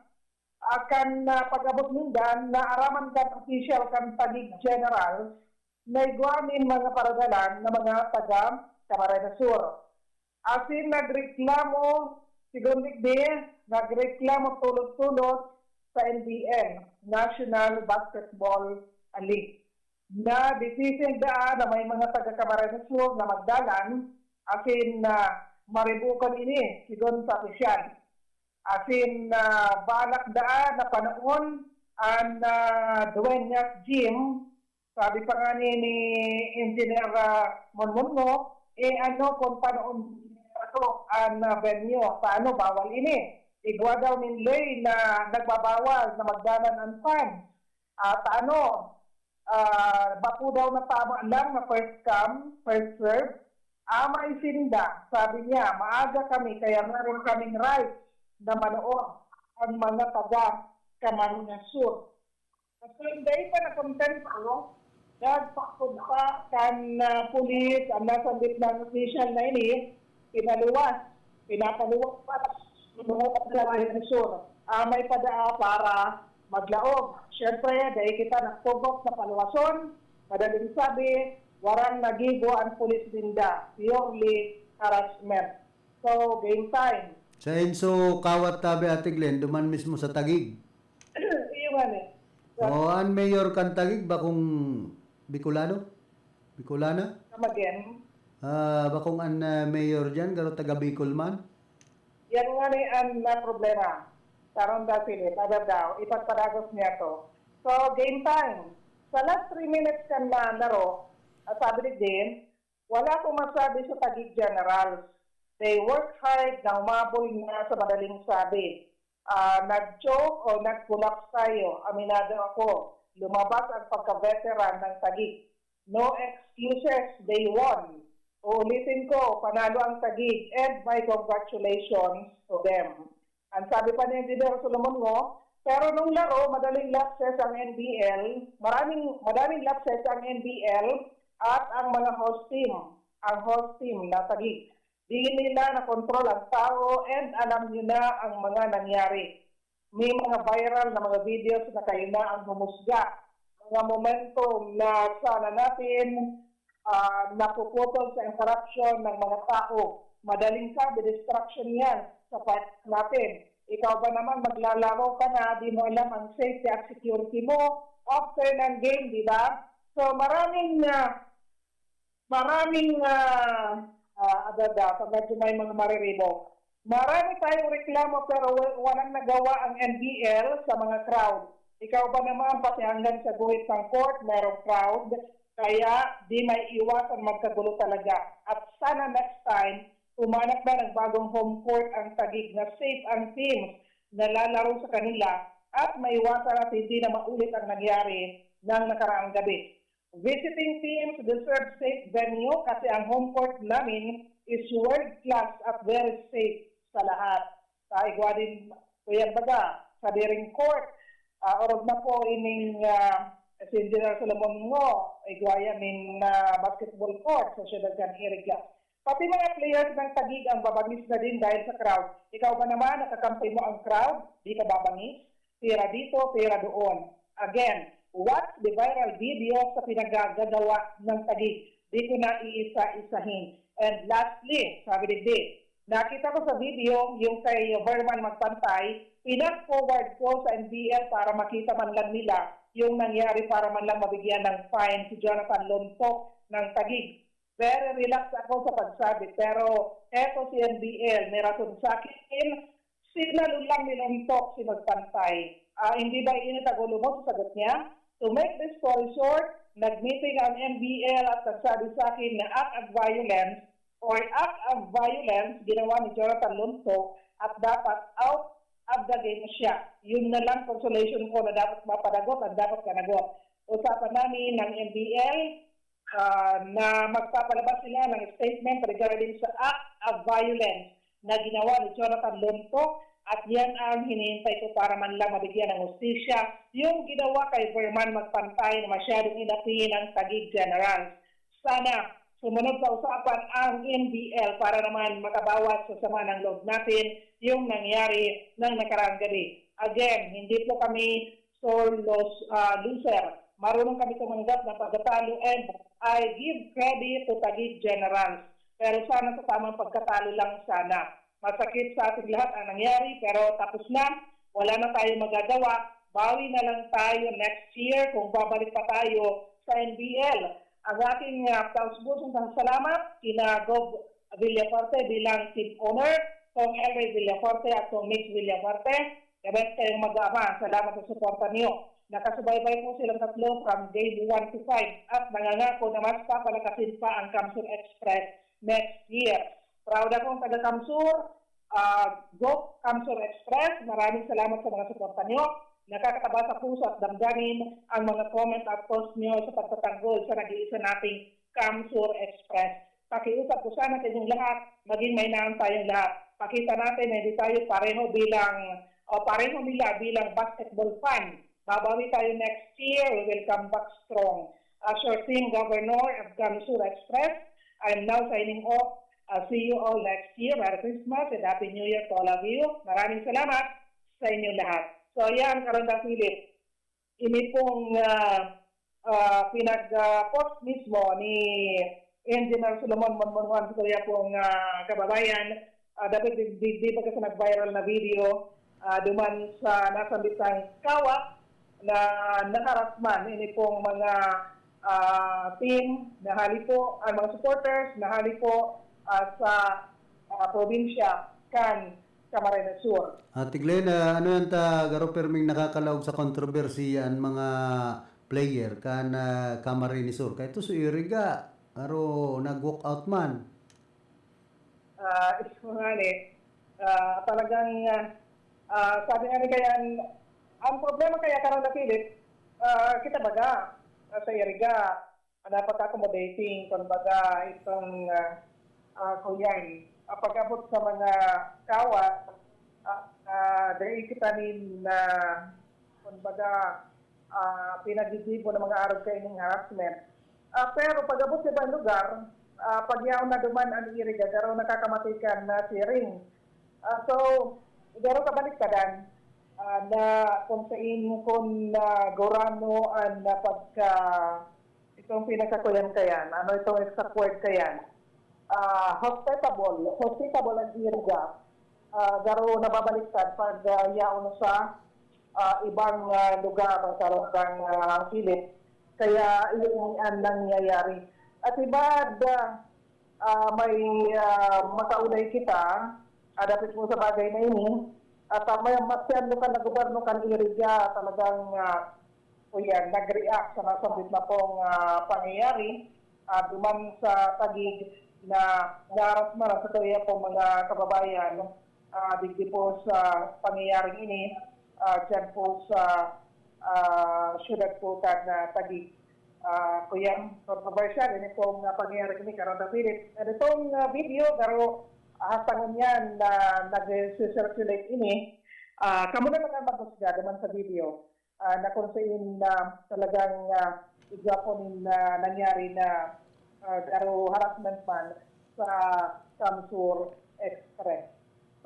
ah, kan, ah, pag-abot ninda, naaraman kan opisyal kan Taguig General na igwa nin mga paradalan na mga taga Camarines Sur. Asin nagreklamo, sigon digdi, nagreklamo tulod-tulod sa N B L, National Basketball League, na disisil daa na may mga taga Camarines Sur na magdalan, asin na maribokan ini, sigon sa opisyal. Asin na balak daa na panaon an, ah, Dueñas Gym, sabi pa ngani ni Engineer, ah, Monmongo, eh, ano kung panaon ato an, ah, venue? Paano? Bawal ini. Igwa daw nin ley na nagbabawal na magdalan an fans. At ano, ah, bako daw na tama lang na first come, first serve. Amay sinda, sabi niya, maaga kami, kaya meron kaming right na manood ang mga taga Camarines Sur. Sa Sunday pa na kontento, nagpakod pa kan, ah, pulis ang nasambit ng official na ini, pinaluwas, pinapaluwas pa sa mga pagkalawayan ng Sur. Amay pa daa para maglaog. Siyempre, dahil kita nagtugok sa paluwason, madaling sabi, warang nagibo ang pulis ninda, purely harassment. So, game time. Sa Enso, kawat tabi, Ate Glenn, duman mismo sa Taguig. Iyo nga ni. So, O, an mayor kan Taguig, bakong Bicolano? Bicolana? Come again? Ah, bakong an, ah, mayor diyan, garo taga Bicol man? Yan nga ni an, ah, problema. Tarong da sila, tada daw, ipagpadagos niya to. So, game time. Sa last three minutes kan na laro, ah, sabi ni Dean, wala akong masabi sa Taguig Generals. They work hard na humabol na sa madaling sabi. Ah, nag-choke o nag-collapse tayo. Aminado ako. Lumabas ang pagka-veteran ng Taguig. No excuses, they won. Uulitin ko, panalo ang Taguig, and my congratulations to them. Ang sabi pa ni Engineer Solomon Ngo, pero nung laro, madaling lapses ang N B L, maraming, madaming lapses ang N B L at ang mga host team, ang host team na Taguig. Di nila na-control ang tao and alam nyo na ang mga nangyari. May mga viral na mga videos na kayo na ang humusga. Mga momentum na sana natin, ah, napuputol sa interruption ng mga tao. Madaling sabi, distraction yan sa part natin. Ikaw ba naman, maglalaro ka na, di mo alam ang safety at security mo after ng game, di ba? So, maraming, ah, maraming, ah, ah, agad, ah, pag medyo may mga mariribo. Marami tayong reklamo pero wa-, walang nagawa ang N B L sa mga crowd. Ikaw ba naman, pati hanggang sa guhit ng court, merong crowd. Kaya di may iwasan magkagulo talaga. At sana next time, umanap na ng bagong home court ang Taguig na safe ang teams na lalaro sa kanila at maiwasan at hindi na maulit ang nangyari ng nakaraang gabi. Visiting teams deserve safe venue kasi ang home court namin is world class at very safe. sa lahat. Sa igwa din, kuyan baga, sa diring court, ah, orog na po ining ah, si Engineer Solomon Ngo, igwa yan nin ah, basketball court sa siyudad kan Iriga. Pati mga players ng Taguig ang babangis na din dahil sa crowd. Ikaw ba naman, nakakampi mo ang crowd? Di ka babangis? Pira dito, pira doon. Again, watch the viral video sa pinagagagawa ng Taguig. Di ko na iisa-isahin. And lastly, sabi digdi, nakita ko sa video yung kay Verman Magpantay, pinag-forward ko sa N B L para makita man lang nila yung nangyari para man lang mabigyan ng fine si Jonathan Lontok ng Taguig. Very relaxed ako sa pagsabi, pero eto si N B L, may rason sa akin, sinalo lang ni Lontok si Magpantay. Ah, hindi ba init ang ulo mo sa sagot niya? To make this story short, nag-meeting ang N B L at nagsabi sa akin na act of violence or act of violence ginawa ni Jonathan Lontok at dapat out of the game na siya. Yun na lang consolation ko na dapat mapanagot at dapat panagot. Usapan namin ng N B L ah, na magpapalabas sila ng statement regarding sa act of violence na ginawa ni Jonathan Lonto at yan ang hinihintay ko para man lang mabigyan ng hustisya yung ginawa kay Verman Magpantay na masyadong inapi ng Taguig General. Sana sumunod sa usapan ang N B L para naman makabawas sa sama ng loob natin yung nangyari ng nakaraang gabi. Again, hindi po kami sore los, ah, loser. Marunong kami tumanggap ng pagkatalo and I give credit to Taguig Generals. Pero sana sa tamang pagkatalo lang sana. Masakit sa ating lahat ang nangyari pero tapos na. Wala na tayong magagawa. Bawi na lang tayo next year kung babalik pa tayo sa N B L. Ang aking uh, taus-pusong pasasalamat kina Gov Villafuerte bilang team owner, Kong Elray Villafuerte at Kong Mitch Villafuerte. Gabay kayong mag-ama. Salamat sa suporta niyo. Nakasubaybay po silang tatlo from game one to five at nangangako na mas papalakasin pa ang Kamsur Express next year. Proud akong taga Kamsur, uh, Go Kamsur Express. Maraming salamat sa mga suporta niyo. Nakakataba sa puso at damdamin ang mga comment at post niyo sa pagtatanggol sa nag-iisa nating Kamsur Express. Pakiusap ko sana sa inyong lahat, maging mahinahon tayong lahat. Pakita natin na hindi tayo pareho bilang o pareho nila bilang basketball fan. Babawi tayo next year, we will come back strong. As your team governor of Gamsur Express, I'm now signing off. I'll see you all next year. Merry Christmas and Happy New Year to all of you. Maraming salamat sa inyong lahat. So yan, Karonda Philip, ini pong ah, ah, pinag-post mismo ni Engineer Solomon Monmonjuan, sa kaya pong ah, kababayan, ah, dapat di, di, di ba kasi nag-viral na video ah, duman sa nasambitang kawat na naharasman ini pong mga ah, team na hali po, ang mga supporters na hali po ah, sa ah, probinsya kan Camarines Sur. Ate Glenn, ah, ano yan ta, garo perming nakakalaog sa kontrobersiya an mga player kan ah, Camarines Sur? Kaya ito si Iriga, garo nag-walk out man. Ah, ito nga ni, ah, talagang, ah, ah, sabi nga ni kaya, ang problema kaya karang na Philip, ah, kita baga, ah, sa Iriga, napaka-accommodating, kumbaga, itong, ah, ah, kuyan. Ah, pag-abot sa mga kawat, ah, ah, dahil kita nin, ah, kumbaga, ah, pinaggigibo ng mga arog kaining harassment. Ah, pero pag-abot sa ibang lugar, ah, pagyaon na duman ang Iriga, garo nakakamatikan na siring. Ah, so, garo kabaliktadan, ah, na kung sa in, kung na gurano ang ah, pagka itong pinagkakuyan-kayan, ano itong exact word kayan? Ah, hospitable, hospitable ang Iriga. Ah, garo nababaliktad pag ah, yaon sa ah, ibang ah, lugar sa Rondang ah, Philip. Kaya iyon ang nangyayari. At iba, ah, ah, may ah, makaulay kita, ah, dapit mo sa bagay na ini, at ah, may masyado ka na gobyerno kan Iriga, talagang ah, o yan, nag-react sa nasambit na pong ah, pangyayari. Ah, duman sa Taguig na naras man sa kaya po mga kababayan ah, digdi po sa pangyayaring ini, ah, dyan po sa ah, syudad po kan ah, Taguig. Ah, kuyang kontrobersyal, ini pong ah, pangyayaring ini, Karonda Philip. Ano itong ah, video, garo Hasta ngunyan na nag-circulate ini, ah, kamo na lang ang maghusga duman sa video, ah, na kung sain na talagang, ah, igwa po nin, ah, nangyari na, ah, garo harassment man sa Kamsur Express.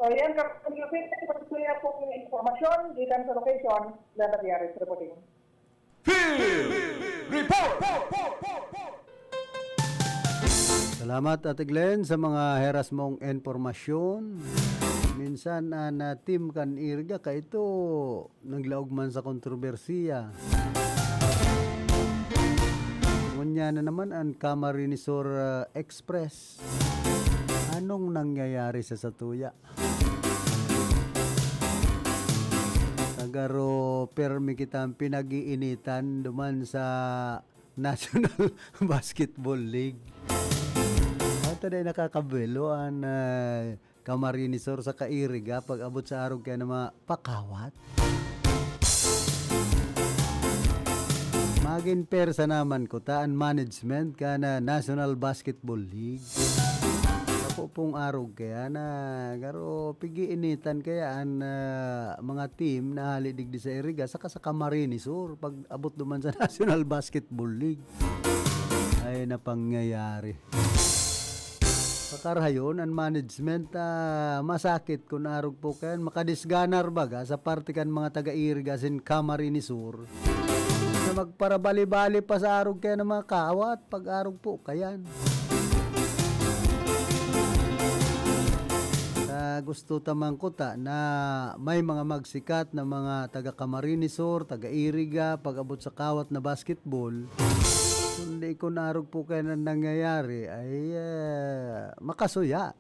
So, yan, Kap-, Kap-, Kap-, po ang impormasyon gikan sa location, Leonard Diares reporting. Field Report! Salamat, Ate Glenn, sa mga heras mong impormasyon. Minsan, an ah, team kan Irga, kaito, naglaog man sa kontrobersiya. Ngunyan na naman an Camarines Sur ah, Express. Anong nangyayari sa satuya? Sa garo, permi kitang pinag-iinitan duman sa National Basketball League. Ato na nakakabuelo an ah, Camarines Sur sa Kairiga pag-abot sa arog kaya na mga pakawat. Magin persa naman ko ta an management kan ah, National Basketball League. Ako pong arog kaya na garo pigiinitan kaya an ah, mga team na hali digdi sa Iriga saka sa Camarines Sur pag abot duman sa National Basketball League. Ay na pangyayari. Pakarahayon an management ah, masakit kun arog po kayan makadisganar baga sa parte kan mga taga-Iriga asin Camarines Sur na magparabali-bali pa sa arog kaya ng mga kawat pag arog po kayan. Sa gusto ta man kuta na may mga magsikat na mga taga Camarines Sur, taga Iriga, pag-abot sa kawat na basketball, kundi kun arog po kaya na nangyayari ay ah, makasuya.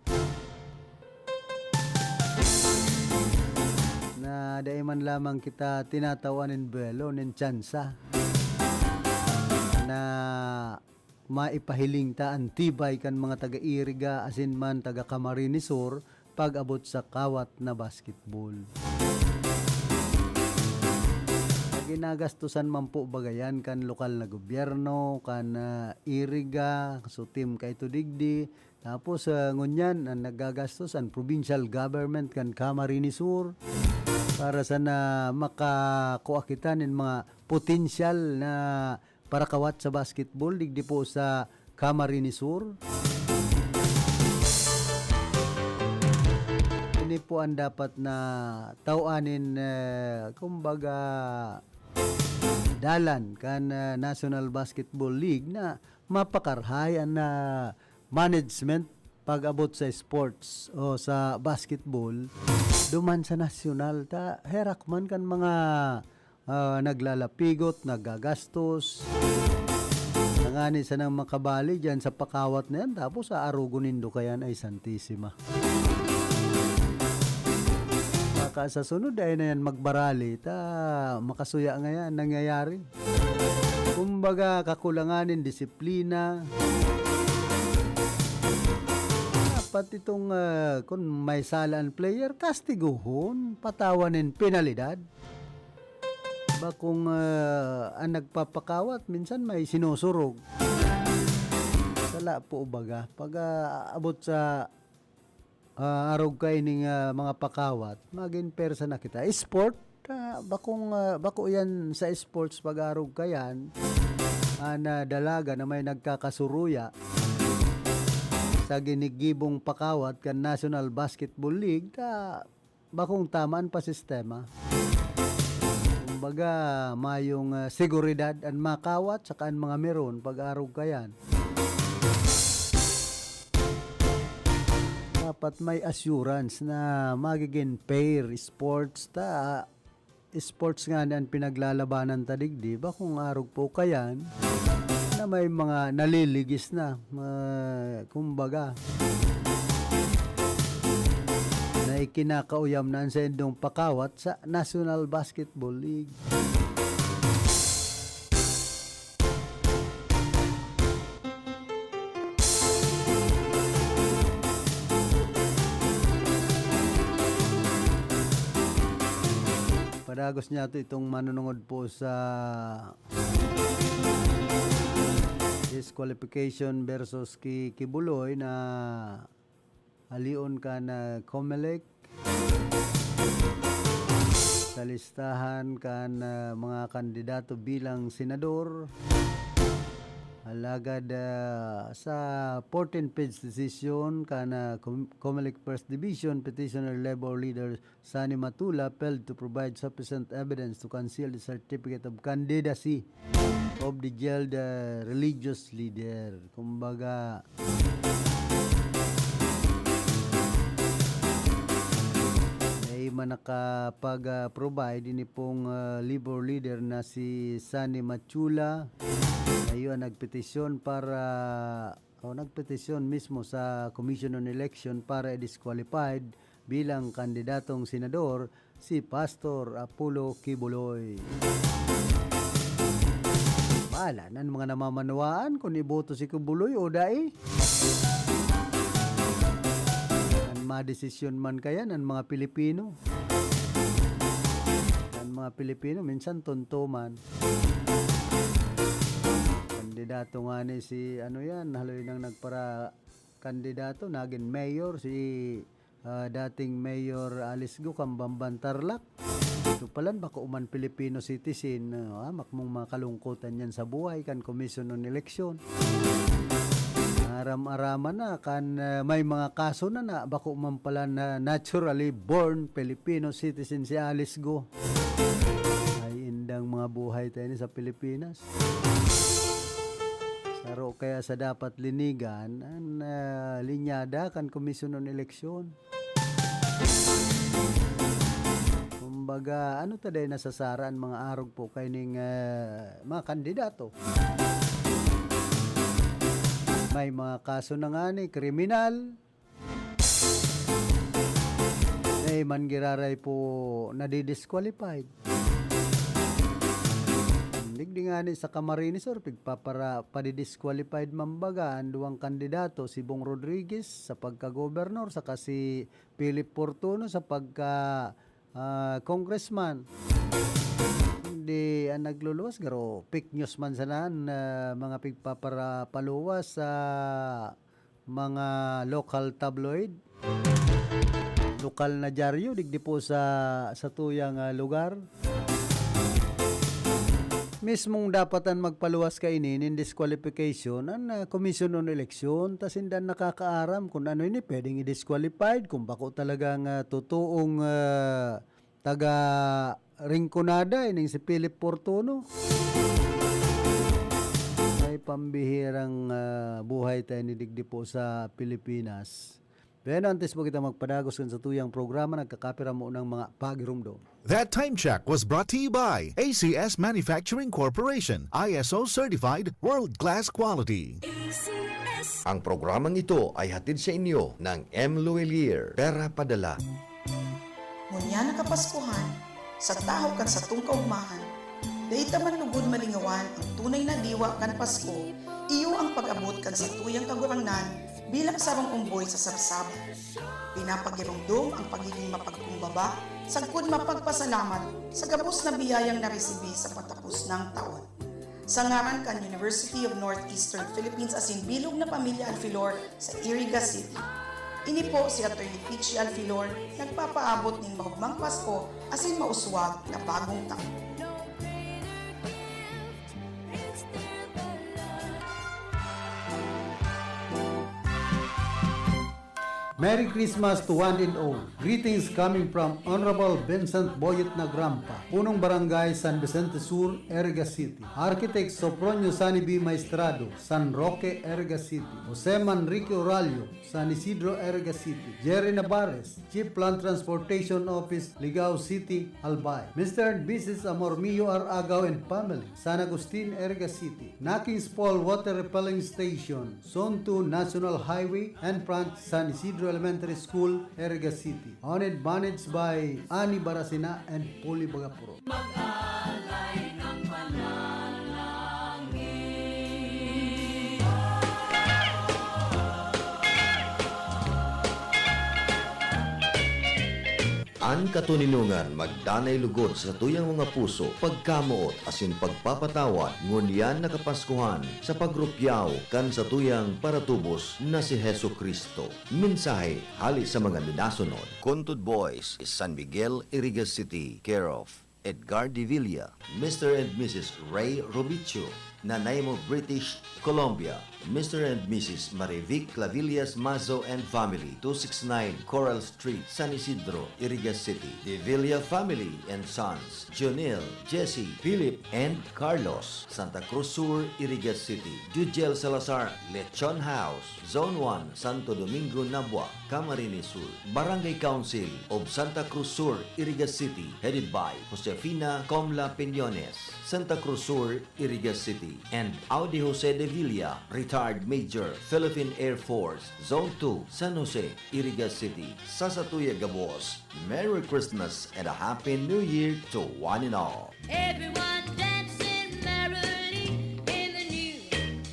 Na dai man lamang kita tinatawan nin buwelo, nin tsansa na maipahiling ta an tibay kan mga taga-Iriga asin man taga-Camarines Sur pag-abot sa kawat na basketball. Ginagastosan man po bagayan kan lokal na gobyerno, kan ah, Iriga, so team kaito digdi. Tapos ah, ngunyan, ang nagagastos, ang provincial government kan Camarines Sur para sana makakua kita nin mga potensyal na parakawat sa basketball digdi po sa Camarines Sur. Ini po ang dapat na tawanin, eh, kumbaga, dalan kan ah, National Basketball League na mapakarahay an ah, management pag-abot sa sports o sa basketball duman sa nasyonal ta herak man kan mga ah, naglalapigot, nagagastos. Nangani sanang makabali diyan sa pakawat na yan, tapos aarugon nindo kayan ay Santisima. Baka sa sunod ay na yan magbarali, ta makasuya ngayan nangyayari. Kumbaga, kakulangan nin disiplina. Dapat itong ah, kung may sala ang player, kastiguhon, patawan nin penalidad. Bakong ah, ang nagpapakawat, minsan may sinusurog. Sala po baga. Pag ah, abot sa ah, arog kaining ah, mga pakawat, magin persa na kita. Sport, ah, bakong ah, bako yan sa sports pag-arog kayan, ah, na dalaga na may nagkakasuruya sa ginigibong pakawat kan National Basketball League, ta bakong tama an pasistema. Kumbaga, mayong ah, seguridad an makawat saka an mga meron pag-arog kayan. Dapat may assurance na magiging fair sports ta sports nga an pinaglalabanan ta digdi, bakong arog po kayan na may mga naliligis na, ah, kumbaga, na ikinakauyam na an saindong pakawat sa National Basketball League. Padagos niya to itong manunungod po sa disqualification versus ki Kibuloy na alion kan, ah, Comelec sa listahan kan, ah, mga kandidato bilang senador. Alagad, ah, sa fourteen-page decision kan, ah, Com-, Comelec First Division, petitioner Labor Leader Sonny Matula failed to provide sufficient evidence to conceal the certificate of candidacy of the jailed, ah, religious leader. Kumbaga, ay man nakapag, ah, provide ini pong, ah, labor leader na si Sonny Matula. Ayun, nagpetisyon para, o nagpetisyon mismo sa Commission on Election para i-disqualified bilang kandidatong senador si Pastor Apollo Quiboloy. Bahala na an mga namamanwaan kun iboto si Quiboloy o dai. An madesisyon man kaya an mga Pilipino. An mga Pilipino, minsan tonto man. Kandidato ngani si, ano yan, haloy nang nagpara-, kandidato, nagin mayor, si, ah, dating Mayor Alice Go kan Bamban Tarlac. Ito palan, bako man Filipino citizen, ah, hamak mong mga kalungkotan yan sa buhay, kan Commission on Election. Aram-araman na, kan, ah, may mga kaso na na, bako man pala na naturally born Filipino citizen si Alice Go. Ay, indang mga buhay tayo ni sa Pilipinas. Saro kaya sa dapat linigan, an, ah, linyada kan Komisyon on Eleksyon. Kumbaga, ano ta day nasasara an mga arog po kaining, ah, mga kandidato? May mga kaso na nga ni kriminal, Dai man giraray po nadi-disqualified. Digdi ngani sa Camarines Sur, pigpapara-, padi-disqualified man baga an duwang kandidato, si Bong Rodriguez sa pagka-gobernador, saka si Philip Fortuno sa pagka, ah, congressman. Di an nagluluwas, garo fake news man sana an, ah, mga pigpapara-, paluwas sa mga local tabloid, lokal na dyaryo, digdi po sa, sa tuyang, ah, lugar. Mismong dapat an magpaluwas kaini nin disqualification, an, ah, Commission on Election, ta sinda an nakakaaram kun ano ini pwedeng i-disqualified, kung bako talagang, ah, totoong, ah, taga Rinconada, ining si Philip Fortuno. Ay, pambihirang, ah, buhay tayo ni digdi po sa Pilipinas. Pero antes po kita magpadagos kan sa tuyang programa, nagkakapira mo ng mga pagirumdom. That time check was brought to you by A C S Manufacturing Corporation, I S O certified, world-class quality. A C S. Ang programang ito ay hatid sa inyo ng M Luwilier, Pera Padala. Ngunyan na Kapaskuhan, sa tahaw kan satong kaogmahan, dai ta man lugod malingawan an tunay na diwa kan Pasko, iyo an pag-abot kan satuyang Kagurangnan bilang sarong omboy sa sabsab. Pinapagiromdom ang pagiging mapagkumbaba sagkod mapagpasalamat sa gabos na biyayang naresibi sa patapos nang taon. Sa ngaran kan University of Northeastern Philippines asin bilog na pamilya Alfilor sa Iriga City, ini po si Attorney Peachy Alfilor nagpapaabot nin maogmang Pasko asin mauswag na bagong taon. Merry Christmas to one and all. Greetings coming from Honorable Vincent Boyet Nagrampa, Punong Barangay San Vicente Sur, Iriga City. Architect Sopronio Sani B. Maestrado, San Roque, Iriga City. Jose Manrique Oralio, San Isidro, Iriga City. Jerry Navarez, Chief Land Transportation Office, Ligao City, Albay. Mister and Missus Amormio R. Agaw and family, San Agustin, Iriga City. Nakings Fall Water Refilling Station, Zone two National Highway, and front San Isidro Elementary School, Iriga City. Owned, managed by Ani Barasina and Poli Bagapuro. Mag-alay ng panalangin. An katoninongan magdanay lugod sa satuyang mga puso, pagkamoot asin pagpapatawad, ngunyan na Kapaskuhan, sa pagrupyaw kan satuyang paratubos na si Jesu-Cristo. Mensahe hale sa mga minasunod. Kuntod Boys, San Miguel, Iriga City, care of Edgar de Villa, Mister and Missus Ray Robicho, Nanaimo, British Columbia, Mister and Missus Marivic Clavillas Mazo and family, two six nine Coral Street, San Isidro, Iriga City. De Villa family and sons, Jonel, Jesse, Philip, and Carlos, Santa Cruz Sur, Iriga City. Jujel Salazar, Lechon House, Zone one, Santo Domingo, Nabua, Camarines Sur. Barangay Council of Santa Cruz Sur, Iriga City, headed by Josefina Comla Piñones, Santa Cruz Sur, Iriga City, and Audi Jose de Villa, retired major, Philippine Air Force, Zone two, San Jose, Iriga City. Sa satuya gabos, Merry Christmas and a Happy New Year to one and all. Everyone dancing merrily in the new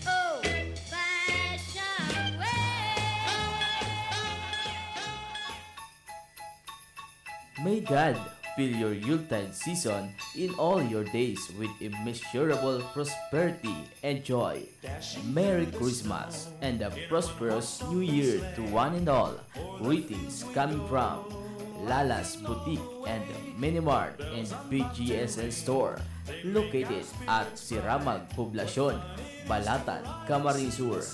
old-fashioned way. May God fill your Yuletide season in all your days with immeasurable prosperity and joy. Merry Christmas and a prosperous New Year to one and all. Greetings coming from Lala's Boutique and Minimart and B G S N Store, located at Siramag Poblacion, Balatan, Camarines Sur.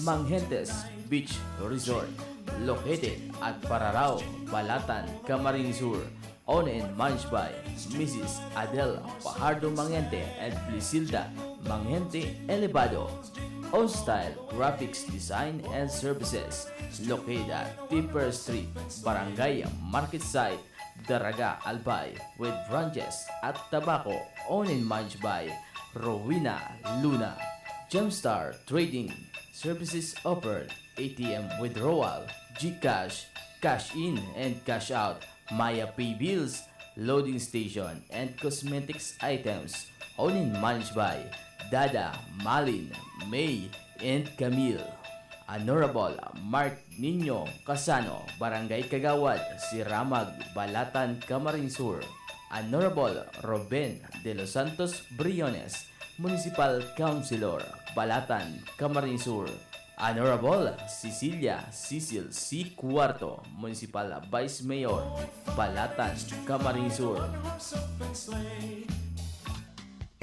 Manghentes Beach Resort, located at Pararao, Balatan, Camarines Sur. Owned and managed by Missus Adel Fajardo Mangente and Blisilda Mangente Elevado. On Style Graphics Design and Services, located at Tipper Street, Barangay Market Site, Daraga, Albay, with branches at Tabaco. Owned and managed by Rowena Luna. Gemstar Trading Services offered A T M withdrawal, GCash, cash in and cash out, Maya Pay bills, loading station, and cosmetics items. Owned and managed by Dada, Malin, May, and Camille. Honorable Mark Nino Casano, Barangay Kagawad, Siramag, Balatan, Camarines Sur. Honorable Ruben De Los Santos Briones, Municipal Councilor, Balatan, Camarines Sur. Honorable Cecilia Cecil C. Cuarto, Municipal Vice Mayor, Balatan, Camarines Sur.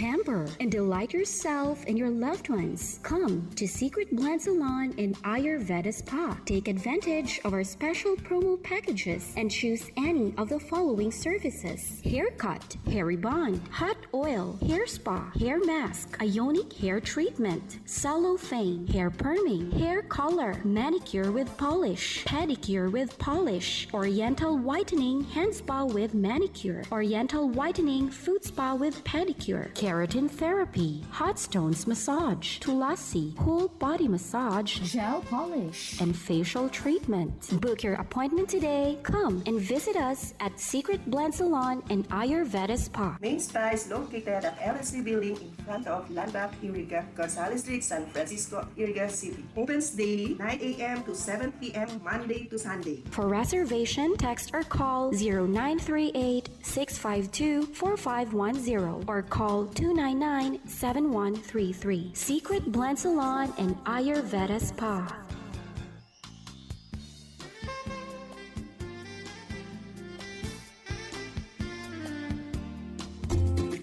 Pamper and delight yourself and your loved ones. Come to Secret Blend Salon and Ayurveda Spa. Take advantage of our special promo packages and choose any of the following services: haircut, hair rebond, hot oil, hair spa, hair mask, ionic hair treatment, cellophane, hair perming, hair color, manicure with polish, pedicure with polish, oriental whitening hand spa with manicure, oriental whitening foot spa with pedicure, keratin therapy, hot stones massage, tulasi, whole body massage, gel polish, and facial treatment. Book your appointment today. Come and visit us at Secret Blend Salon and Ayurveda Spa. Main Spa is located at L S C Building in front of Landmark Iriga, Gonzales Street, San Francisco, Iriga City. Opens daily, nine a m to seven p m, Monday to Sunday. For reservation, text or call zero nine three eight, six five two, four five one zero or call two nine nine, seven one three three. Secret Blend Salon and Ayurveda Spa.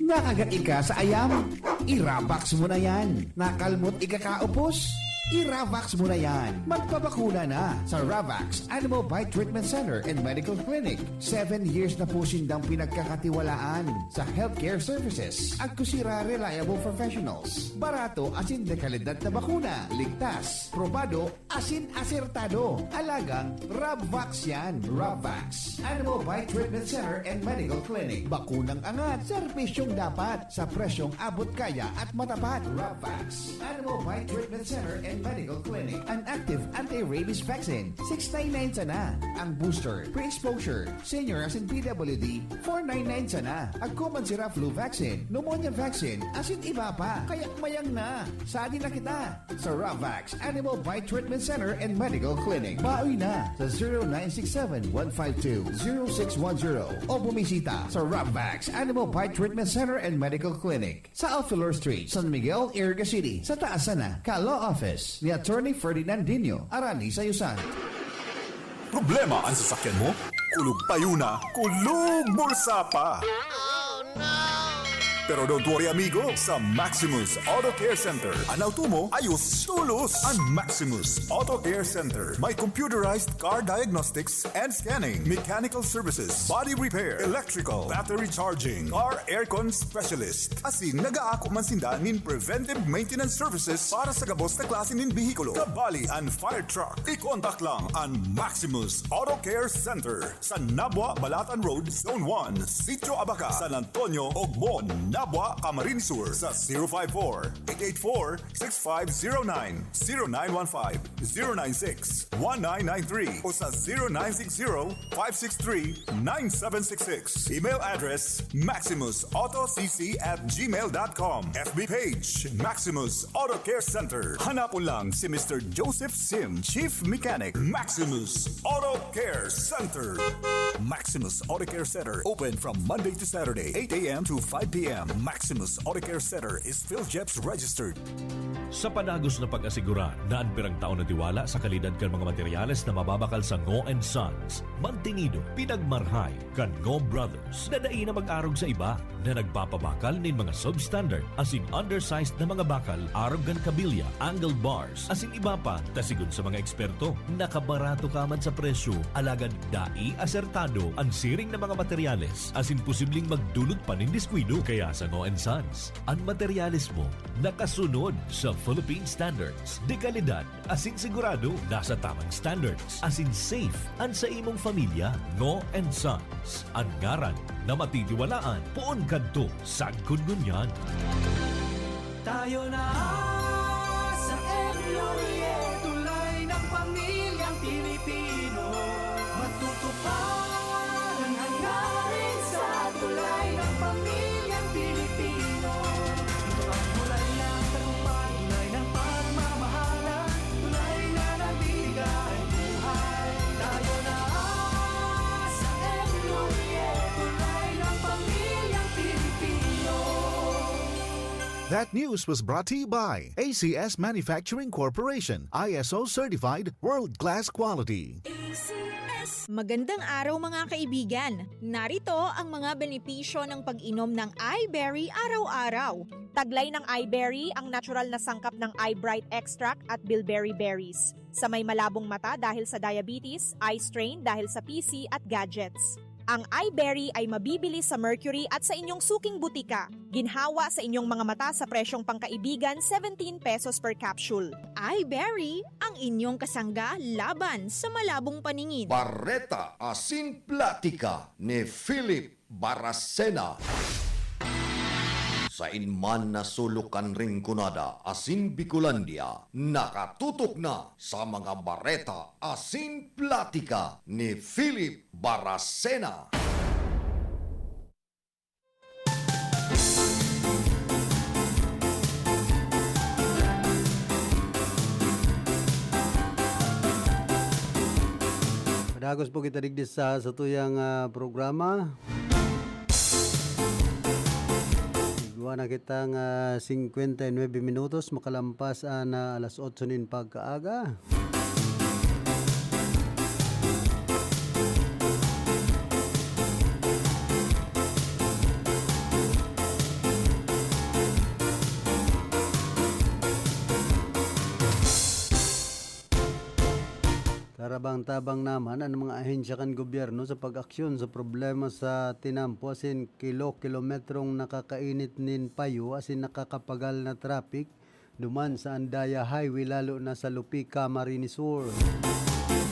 Nakagat ika sa ayam? I-Ravax mo na yan. Nakalmot ika kaupos? I-Ravax mo na yan. Magpabakuna na sa Ravax Animal Bite Treatment Center and Medical Clinic. Seven years na po sindang pinagkakatiwalaan sa healthcare services. Agko sira reliable professionals. Barato asin de kalidad na bakuna. Ligtas, probado, asin asertado. Alagang Rabvax yan. Rabvax Animal Bite Treatment Center and Medical Clinic. Bakunang angat, serbisyong dapat, sa presyong abot kaya at matapat. Rabvax Animal Bite Treatment Center and Medical Clinic. An active anti-rabies vaccine. Six nine nine sana. Ang booster, pre-exposure, senior asin P W D, four nine nine sana. Agko man sira flu vaccine, pneumonia vaccine, asin iba pa. Kaya mayang na. Sadi na kita sa Ravax Animal Bite Treatment Center and Medical Clinic. Baoy na sa zero nine six seven one five two zero six one zero o bumisita sa Ravax Animal Bite Treatment Center and Medical Clinic sa Alfelor Street, San Miguel, Iriga City, sa taas sana ka Law Office ni Attorney Ferdinandinho Arani Sayusan. Problema an sasakyan mo? Kulog payo na, kulog bulsa pa! Pero don't worry amigo, sa Maximus Auto Care Center, an auto mo ayos tolos! An Maximus Auto Care Center may computerized car diagnostics and scanning, mechanical services, body repair, electrical, battery charging, car aircon specialist. Asin nag-aako man sinda nin preventive maintenance services para sa gabos na klase nin behikulo, kabali an fire truck. I-contact lang an Maximus Auto Care Center sa Nabua, Balatan Road, Zone one, Sitio Abaca, San Antonio, Ogmon, Nabua, Camarines Sur sa zero five four, eight eight four, six five zero nine, zero nine one five, zero nine six, one nine nine three o sa zero nine six zero, five six three, nine seven six six. Email address, maximus auto c c at gmail dot com. F B page, Maximus Auto Care Center. Hanapon lang si Mister Joseph Sim, Chief Mechanic, Maximus Auto Care Center. Maximus Auto Care Center, open from Monday to Saturday, eight a m to five p m. Maximus Auto Care Center is PhilGEPS registered. Sa padagos na pag-asigurar na an pirang taon na tiwala sa kalidad kan mga materyales na mababakal sa Ngo and Sons, mantinido, pinagmarhay kan Ngo Brothers na dai na mag-arog sa iba, na nagpapabakal nin mga substandard asin undersized na mga bakal arog kan kabilya, angle bars, asin iba pa, ta sigon sa mga eksperto, nakabarato ka man sa presyo, alagad dai asertado an siring na mga materyales asin posibleng magdulot pa nin diskuido. Kaya sa Ngo and Sons, an materyales mo nakasunod sa Philippine Standards de Kalidad asin sigurado nasa tamang standards asin safe an sa imong pamilya. Ngo and Sons, an ngaran na matitiwalaan poon kadto sagkod ngunyan. Tayo na sa M Laurier, tulay ng pamilyang Pilipino. Matutupad ang hangarin sa tulay ng pamilyang Pilipino. Ito ang tulay ng tagumpay, tulay ng pagmamahalan, tulay na nagbibigay buhay. Tayo na sa M Laurier, tulay ng pamilyang Pilipino. That news was brought to you by A C S Manufacturing Corporation, I S O certified, world class quality. Magandang araw mga kaibigan! Narito ang mga benepisyo ng pag-inom ng iBerry araw-araw. Taglay ng iBerry ang natural na sangkap ng iBright extract at bilberry berries. Sa may malabong mata dahil sa diabetes, eye strain dahil sa P C at gadgets. Ang iBerry ay mabibili sa Mercury at sa inyong suking butika. Ginhawa sa inyong mga mata sa presyong pangkaibigan, seventeen pesos per capsule. iBerry, ang inyong kasangga laban sa malabong paningin. Bareta asin Platika ni Philip Baracena. Sain man na sulok kan Rinconada asin Bicolandia, nakatutok na sa mga bareta asin platika ni Philip Baracena. Padagos po kita digdi sa satuyang ah, programa. Igwa na kita nga singkwenta y nuebe minutos makalampas an ah, alas otso nin pagkaaga. Tarabang-tabang naman an mga ahensya kan gobyerno sa pag-aksyon sa problema sa tinampo asin kilo-kilometrong nakakainit nin payo asin nakakapagal na traffic duman sa Andaya Highway, lalo na sa Lupi, Camarines Sur.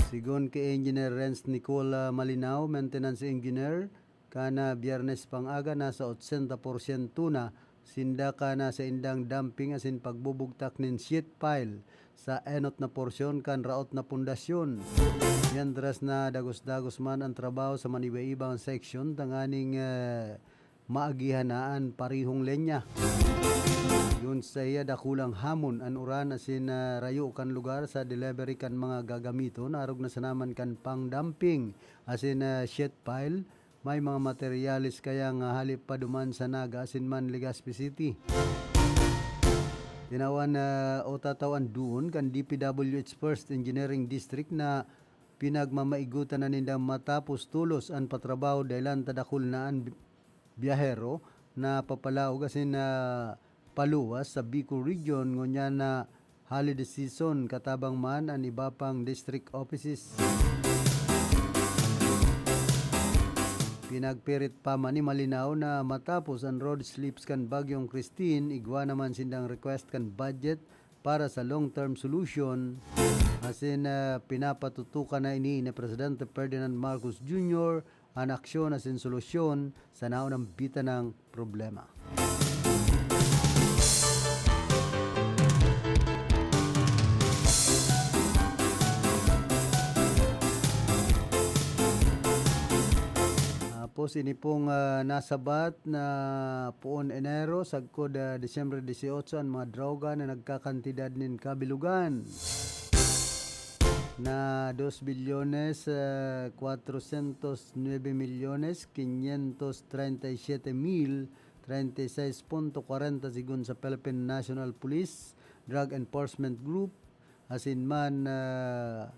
Sigon ki Engineer Renz Nicole Malinao, maintenance engineer, kana Biyernes pang aga nasa otsenta porsyento na sinda kana sa indang dumping asin pagbubugtak nin sheet pile sa enot na porsyon kan raot na pundasyon. Mientras na dagos-dagos man an trabaho sa maniba-ibang seksyon tanganing, eh, maagihan na an parehong linya. Yun sa iya, dakulang hamon an uran asin, ah, rayo kan lugar sa delivery kan mga gagamiton, arog na sana man kan pang-dumping asin, ah, sheet pile. May mga materyales kaya nga hali pa duman sa Naga asin man Legazpi City. Tinawan na o tatawan duon kan D P W H First Engineering District na pinagmamaigutan na nindang matapos tolos an patrabaho dahilan ta dakul na an bi-, biyahero na papalaog asin na paluwas sa Bicol Region, ngunyan na holiday season, katabang man an iba pang district offices. Pinagpirit pa man ni Malinaw na matapos an road slips kan Bagyong Christine, igwa naman sindang request kan budget para sa long-term solution. Asin, ah, pinapatutukan na ini ni Presidente Ferdinand Marcos Junior an aksyon asin solusyon sa naunang bitanang problema. Tapos ini pong, ah, nasabat na poon Enero, sagkod, ah, Disyembre dieciocho, an mga droga na nagkakantidad nin kabilugan na dos bilyones, ah, cuatrocientos nueve millones quinientos treinta y siete mil treinta y seis punto cuarenta, segun sa Philippine National Police Drug Enforcement Group, asin man, ah,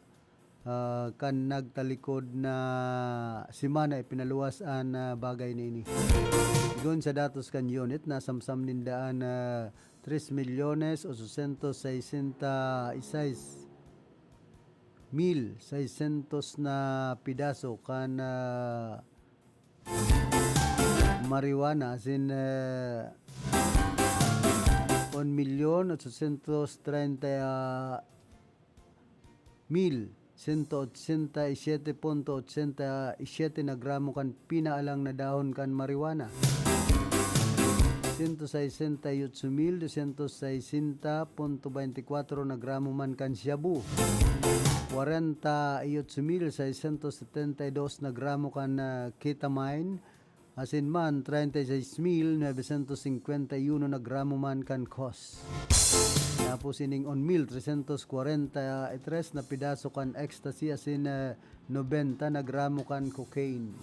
ah, kan nagtalikod na semana ipinaluwas an, ah, bagay na ini. Segun sa datos kan unit, nasamsam ninda an, ah, tres milyones ochocientos sesenta y seis mil seiscientos na pidaso kan, ah, marijuana, asin, eh, un milyon ochocientos treinta mil sento ochenta y siete punto ochenta y siete na gramo kan pinaalang na dahon kan marijuana. Sento sesenta y ocho mil dosyentos sesenta punto beintikwatro na gramo man kan shabu. Kwarenta y ocho mil seiscientos setenta y dos na gramo kan, ah, ketamine. Asin man, treinta y seis mil novecientos cincuenta y uno na gramo man kan kos. Tapos ining un mil trescientos cuarenta y tres na pidaso kan ecstasy asin, eh, nobenta na gramo kan cocaine.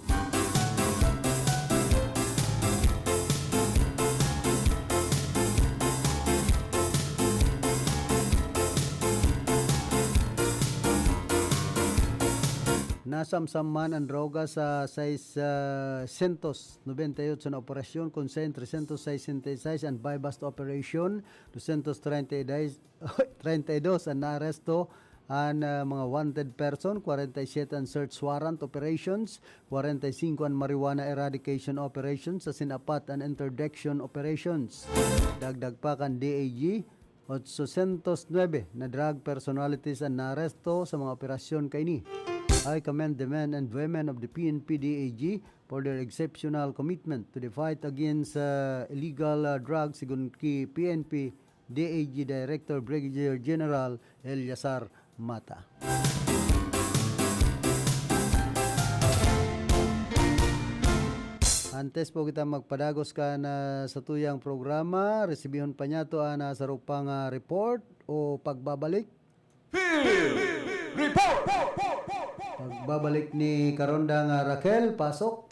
Nasamsam man an droga sa sais, ah, sentos nobenta y ocho na operasyon, kun saen trescientos sesenta y seis an buy-bust operation, doscientos treinta y dos, treinta y dos an naaresto, an, ah, mga wanted person, kwarenta y siyete an search warrant operations, kwarenta y singko an marijuana eradication operations, asin apat an interdiction operations. Dagdag pa kan D A G, ochocientos nuebe na drug personalities an naaresto sa mga operasyon kaini. I commend the men and women of the P N P D A G for their exceptional commitment to the fight against, uh, illegal, uh, drugs, sigon ki P N P D A G Director Brigadier General Eleazar Mata. Antes po kita magpadagos kan satuyang programa, resibihon pa niyato an, ah, saro pang, ah, report o pagbabalik. Field Report! Pagbabalik ni Karonda nga Raquel, pasok.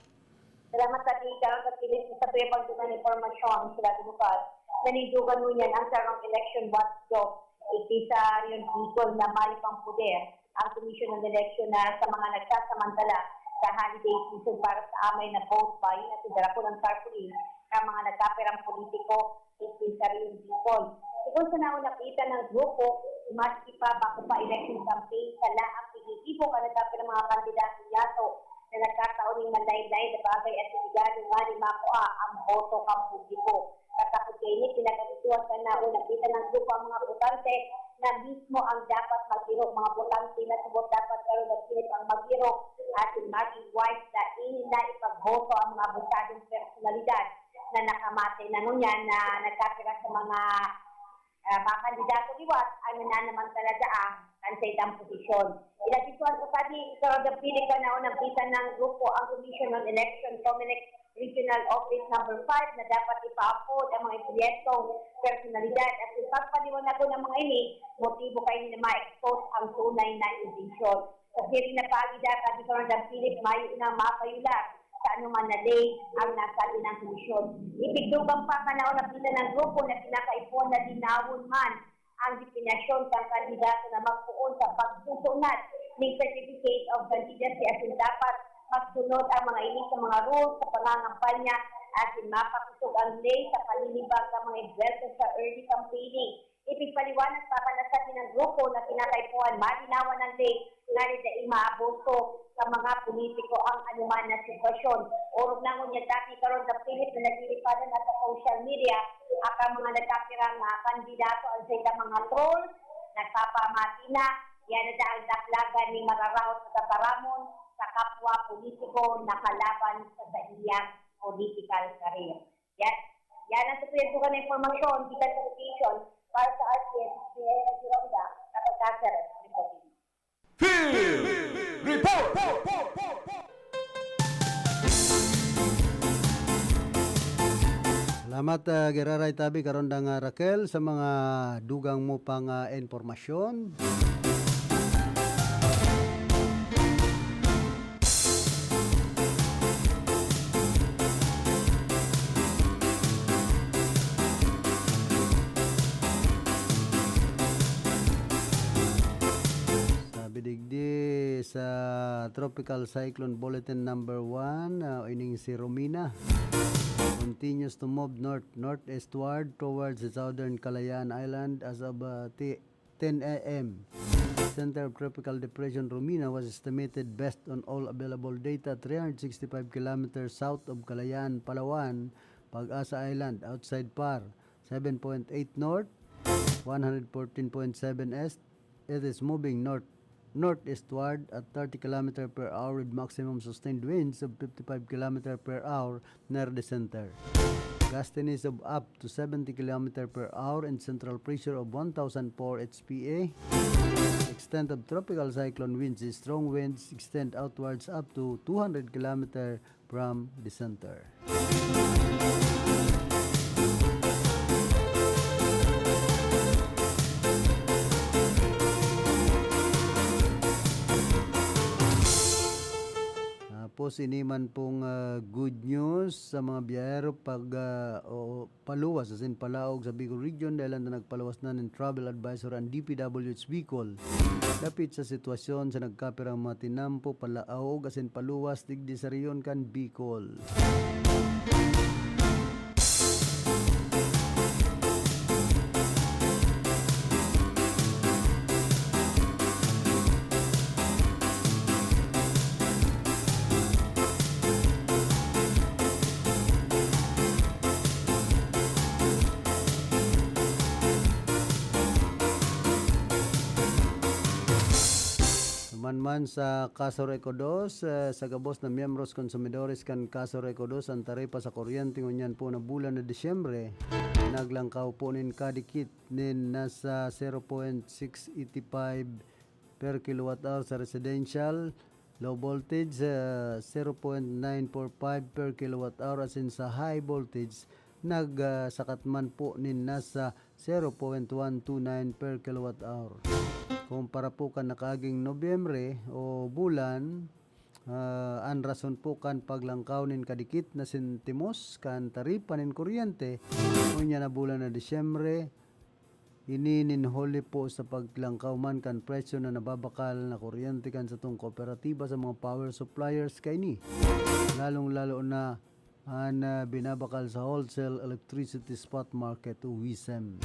Salamat sa ating ikaw sa pilit sa tuyang pagdungan ng impormasyon. Sila Bukas, nanindugan mo niyan ang Sarong Election Watchdog, iti sa Rehiyon Bicol na mayong poder ang Komisyon ng Eleksyon na sa mga nagsasamantala sa holiday season para sa amay na vote buying at idara po ng tarpaulin ang mga nagkapirang politiko iti sa Rehiyon Bicol. Sigon sa naunang kita ng grupo, maski pa bako pa election campaign, sala ang pinitibo kan nagkapirang mga kandidato niyato na nagkakaon nin manlaen-laen na bagay at delikado nganing makua ang boto kan publiko. Katakod kaini, pinagkakwentuhan kan naunang kita ng grupo ang mga botante na mismo ang dapat maghirok, mga botante na subot dapat karo nagsilip ang maghirok asin maging wise na ini na ipagboto ang mga abotadong personalidad na nakamate na ngunyan na nagkapira sa mga, Mga kandidato liwat ang nananamantala sa kan sa itang posisyon. Inagisuan ko kadi, ikaw ang pili ka na unang bisa ng grupo ang Commission on Election, Comelec Regional Office Number five, na dapat ipaapod ang mga proyektong personalidad at ipagpaliwanagon ng mga ini, motibo kayo na ma-expose ang tunay na intensyon. Sa siring na paagi, dapat ikaw ang Philip, mayo na mapayular sa anuman na ley ang nasabi ng komisyon. Ipigdugang pa kanaon na pila ng grupo na kinakaipuhan na linawon man ang depinasyon kan kandidato na magpoon sa pagsusunod ning Certificate of Candidacy asin dapat magsunod ang mga ini sa mga rules sa pangangampanya asin mapakosog ang ley sa panlilibag kan mga imbwerto sa early campaigning. Ipigpaliwanag pa kan nasabi ng grupo na kinakaipuhan malinawan ang ley nganing dai maabuso sa mga politiko ang anuman na sitwasyon. Orog na ngunyan dati karon sa Philip na nagtitipadan na sa social media, ang mga nagkapirang, ah, kandidato ang sa mga trolls, nagpapamati na, yan na ang daklagan ni mararaot sa tataramon sa kapwa politiko na kalaban sa saiyang political career. Yan, yan ang supledo na impormasyon kita sa location para sa R T S, si Ella Gironda, kapag Caceres, reporting. Field Report! Salamat, ah, Giraray Tabi, karon dang, ah, Raquel, sa mga dugang mo pang, ah, impormasyon. Sabi digdi sa Tropical Cyclone Bulletin Number One, ah, ining si Romina continues to move north, northeastward towards the southern Kalayaan Island as of, ah, ti-, ten A M. Center of Tropical Depression Romina was estimated, based on all available data, three hundred sixty-five kilometers south of Kalayaan, Palawan, Pag-asa Island, outside P A R, seven point eight north, one hundred fourteen point seven east. It is moving north, northeastward at thirty kilometer per hour with maximum sustained winds of fifty-five kilometer per hour near the center. Gustiness of up to seventy kilometer per hour and central pressure of one thousand four H P A. Extent of tropical cyclone winds is strong winds extend outwards up to two hundred kilometer from the center. Tapos, ini man pong, ah, good news sa mga biyahero pag, ah, o paluwas asin palaog sa Bicol Region, dahil an nagpaluwas na nin travel advisory an D P W H Bicol dapit sa sitwasyon sa nagkapirang mga tinampo, palaog asin paluwas digdi sa rehiyon kan Bicol. Duman man sa Caso Recodos, eh, sa gabos na miyembros konsumidores kan Caso Recodos, an taripa sa kuryente ngunyan po na bulan na Disyembre, naglangkaw po nin kadikit nin nasa zero point six eighty five per kilowatt hour sa residential, low voltage, ah, zero point nine four five per kilowatt hour, asin sa high voltage, nag, ah, sakat man po nin nasa zero point one two nine per kilowatt hour. Kumpara po kan nakaaging Nobyembre o bulan, ah, an rason po kan paglangkaw nin kadikit na sentimos kan taripa nin kuryente, ngunyan na bulan na Disyembre, ini nin huli po sa paglangkaw man kan presyo na nababakal na kuryente kan satong kooperatiba sa mga power suppliers kaini, lalong-lalo na an, ah, binabakal sa Wholesale Electricity Spot Market o WESM.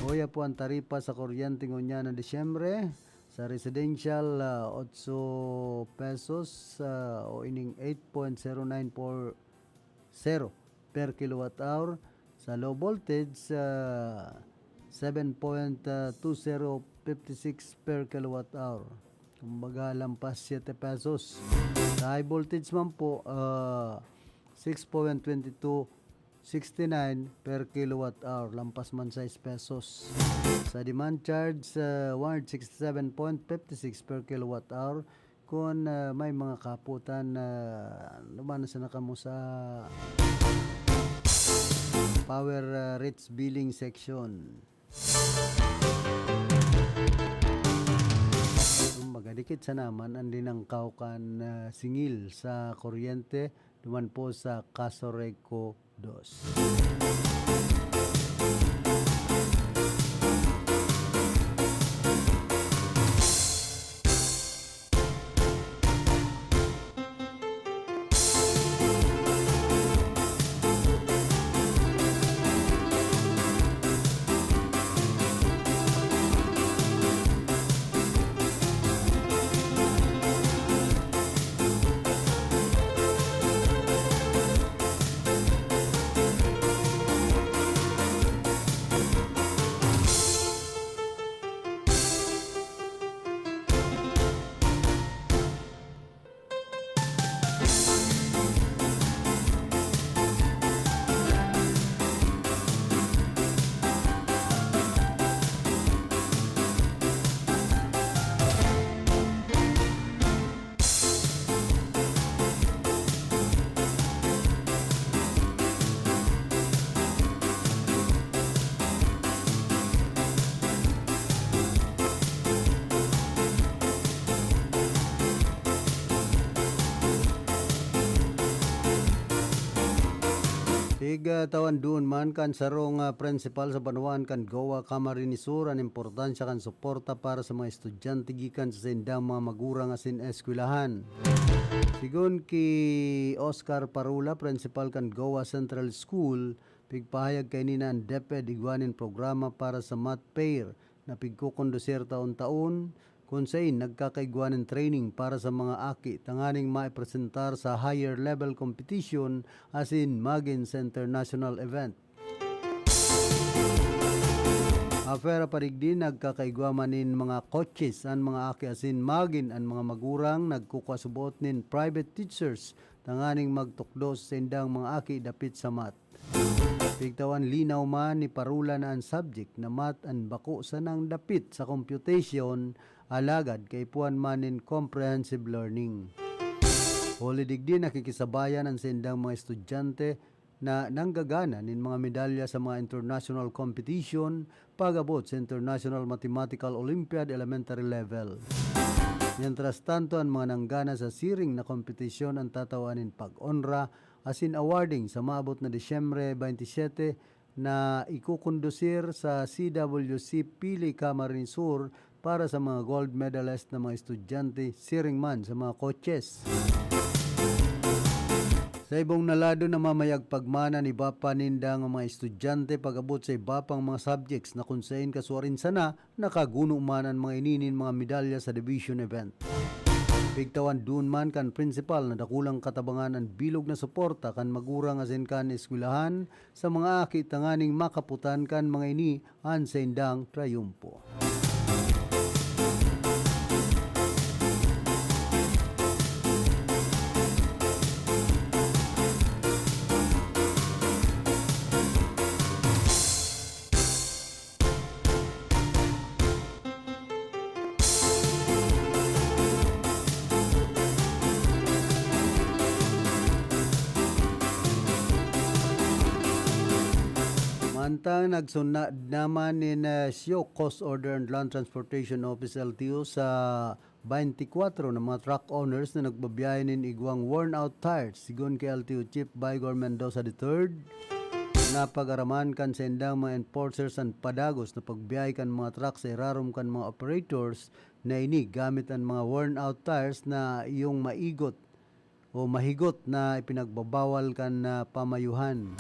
Uya po an taripa sa kuryente ngunyan na Disyembre, sa residential, ah, otso pesos, ah, o ining eight point zero nine four zero per kilowatt hour. Sa low voltage, ah, seven point two zero fifty six per kilowatt hour. Kumbaga, lampas siyete pesos. Sa high voltage man po, ah, six point twenty two sixty-nine per kilowatt hour, lampas man sais pesos. Sa demand charge, ah, one hundred sixty-seven point fifty-six per kilowatt hour. Kun, ah, may mga kaputan na lumanas na kamo sa power, ah, rates billing section. Kumbaga, dikit sana man an linangkaw kan, ah, singil sa kuryente duman po sa Casureco dos. Tig, ah, tawan duon man kan sarong, ah, prinsipal sa banwaan kan Goa, Camarines Sur, an importansya kan suporta para sa mga estudyante gikan sa saindang mga magurang asin eskwelahan. Sigon ki Oscar Parula, prinsipal kan Goa Central School, pigpahayag kaini na an DepEd igwa nin programa para sa Math Fair na pigkokondusir taon-taon, kun sain nagkakaigwa nin training para sa mga aki tanganing maipresentar sa higher level competition asin magin sa international event. Afera pa digdi, nagkakaigwa man nin mga coaches an mga aki asin magin an mga magurang nagkukwa subot nin private teachers tanganing magtukdo sa saindang mga aki dapit sa math. Pigtawan linaw man ni Parula na an subject na math an bako sanang dapit sa computation, alagad kaipuhan man nin comprehensive learning. Huli digdi, nakikisabayan an saindang mga estudyante na nanggagana nin mga medalya sa mga international competition pag-abot sa International Mathematical Olympiad elementary level. Mientras tanto, an mga nanggana sa siring na kompetisyon an tatawan nin pag-onra asin awarding sa maabot na Disyembre twenty-seven na ikokondusir sa C W C Pili, Camarines Sur para sa mga gold medalist na mga estudyante, siring man sa mga coaches. Sa ibong na lado, namamayag pagmana an iba pa ninda nga mga estudyante pag-abot sa iba pang mga subjects na kun sain kasuarin sana nakaguno man an mga ini nin mga medalya sa division event. Pigtawan duon man kan prinsipal na dakulang katabangan an bilog na suporta kan magurang asin kan eskwelahan sa mga aki tanganing makaputan kan mga ini an saindang trayumpo. Mantang nagsunod naman nin, eh, show cause order ang Land Transportation Office, L T O, sa twenty-four na mga truck owners na nagbabiyahe nin igwang worn-out tires. Sigon ki L T O Chief Vigor Mendoza the third, napag-araman kan saindang mga enforcers an padagos na pagbiyahe kan mga truck sa irarom kan mga operators na ini gamit an mga worn-out tires na iyong maigot o mahigot na ipinagbabawal kan, ah, pamayuhan.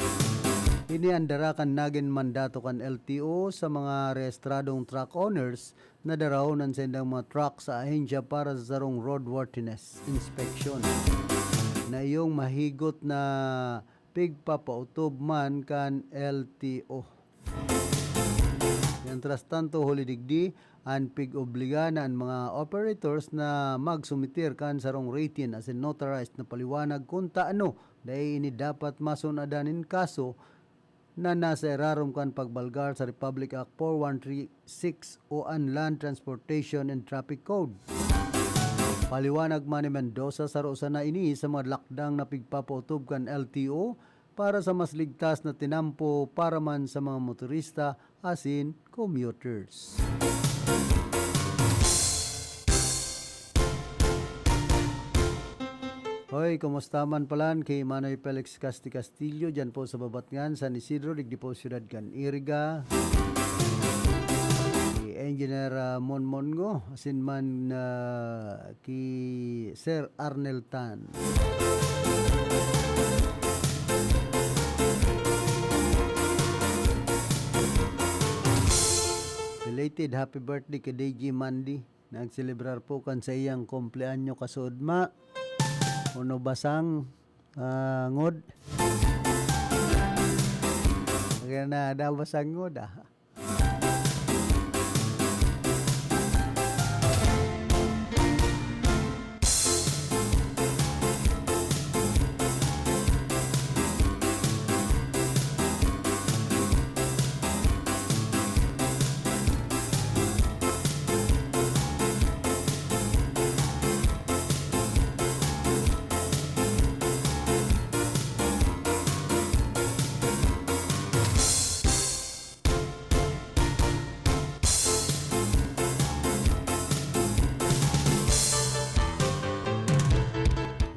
Ini an dara kan nagin mandato kan L T O sa mga rehistradong truck owners na darahon an saindang mga truck sa ahensya para sa sarong roadworthiness inspection na iyong mahigot na pigpapautob man kan L T O. Mientras tanto, huli digdi, an pig-obliga na an mga operators na magsumitir kan sarong written asin notarized na paliwanag kun taano dai ini dapat masunadan nin kaso na nasa irarom kan pagbalgar sa Republic Act four one three six o an Land Transportation and Traffic Code. Paliwanag man ni Mendoza, saro sana ini sa mga lakdang na pigpapautob kan L T O para sa mas ligtas na tinampo para man sa mga motorista asin commuters. Hoy, kumusta man palan ki Manoy Felix Casti Castillo, diyan po sa Babatngan, San Isidro, digdi po siyudad kan Iriga. Ki Engineer, ah, Mon Mongo, asin man, ah, ki Sir Arnel Tan. Belated happy birthday ki D J Mandy. Nagselebrar po kan saiyang kumpleanyo kasuodma. Uno basang, ah, ngod. Kaya na, da basang ngod, ah.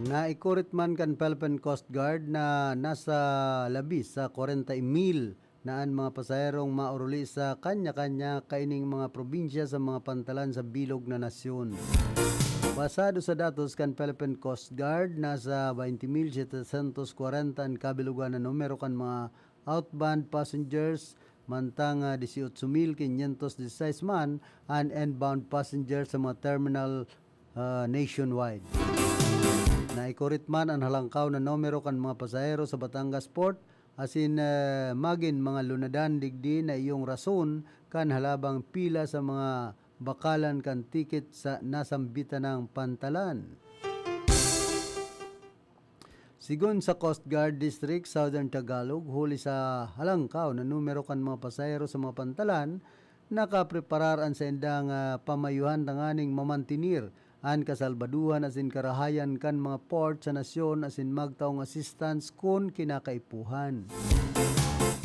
Naikurit man kan Philippine Coast Guard na nasa labi sa kwarenta mil na an mga pasaherong maoruli sa kanya-kanya kaining mga probinsya sa mga pantalan sa bilog na nasyon. Basado sa datos kan Philippine Coast Guard, nasa twenty mil setecientos kwarenta an kabilogan na numero kan mga outbound passengers, mantang, ah, dieciocho mil quinientos dieciséis man an inbound passengers sa mga terminal, ah, nationwide. Naikurit man an halangkaw na numero kan mga pasahero sa Batangas Port, asin, ah, magin mga lunadan digdi na iyong rason kan halabang pila sa mga bakalan kan tiket sa nasambitan nang pantalan. Sigon sa Coast Guard District, Southern Tagalog, huli sa halangkaw na numero kan mga pasahero sa mga pantalan, nakapreparar an saindang, ah, pamayuhan tanganing mamantenir an kasalbaduhan asin karahayan kan mga port sa nasyon asin magtaong assistance kun kinakaipuhan.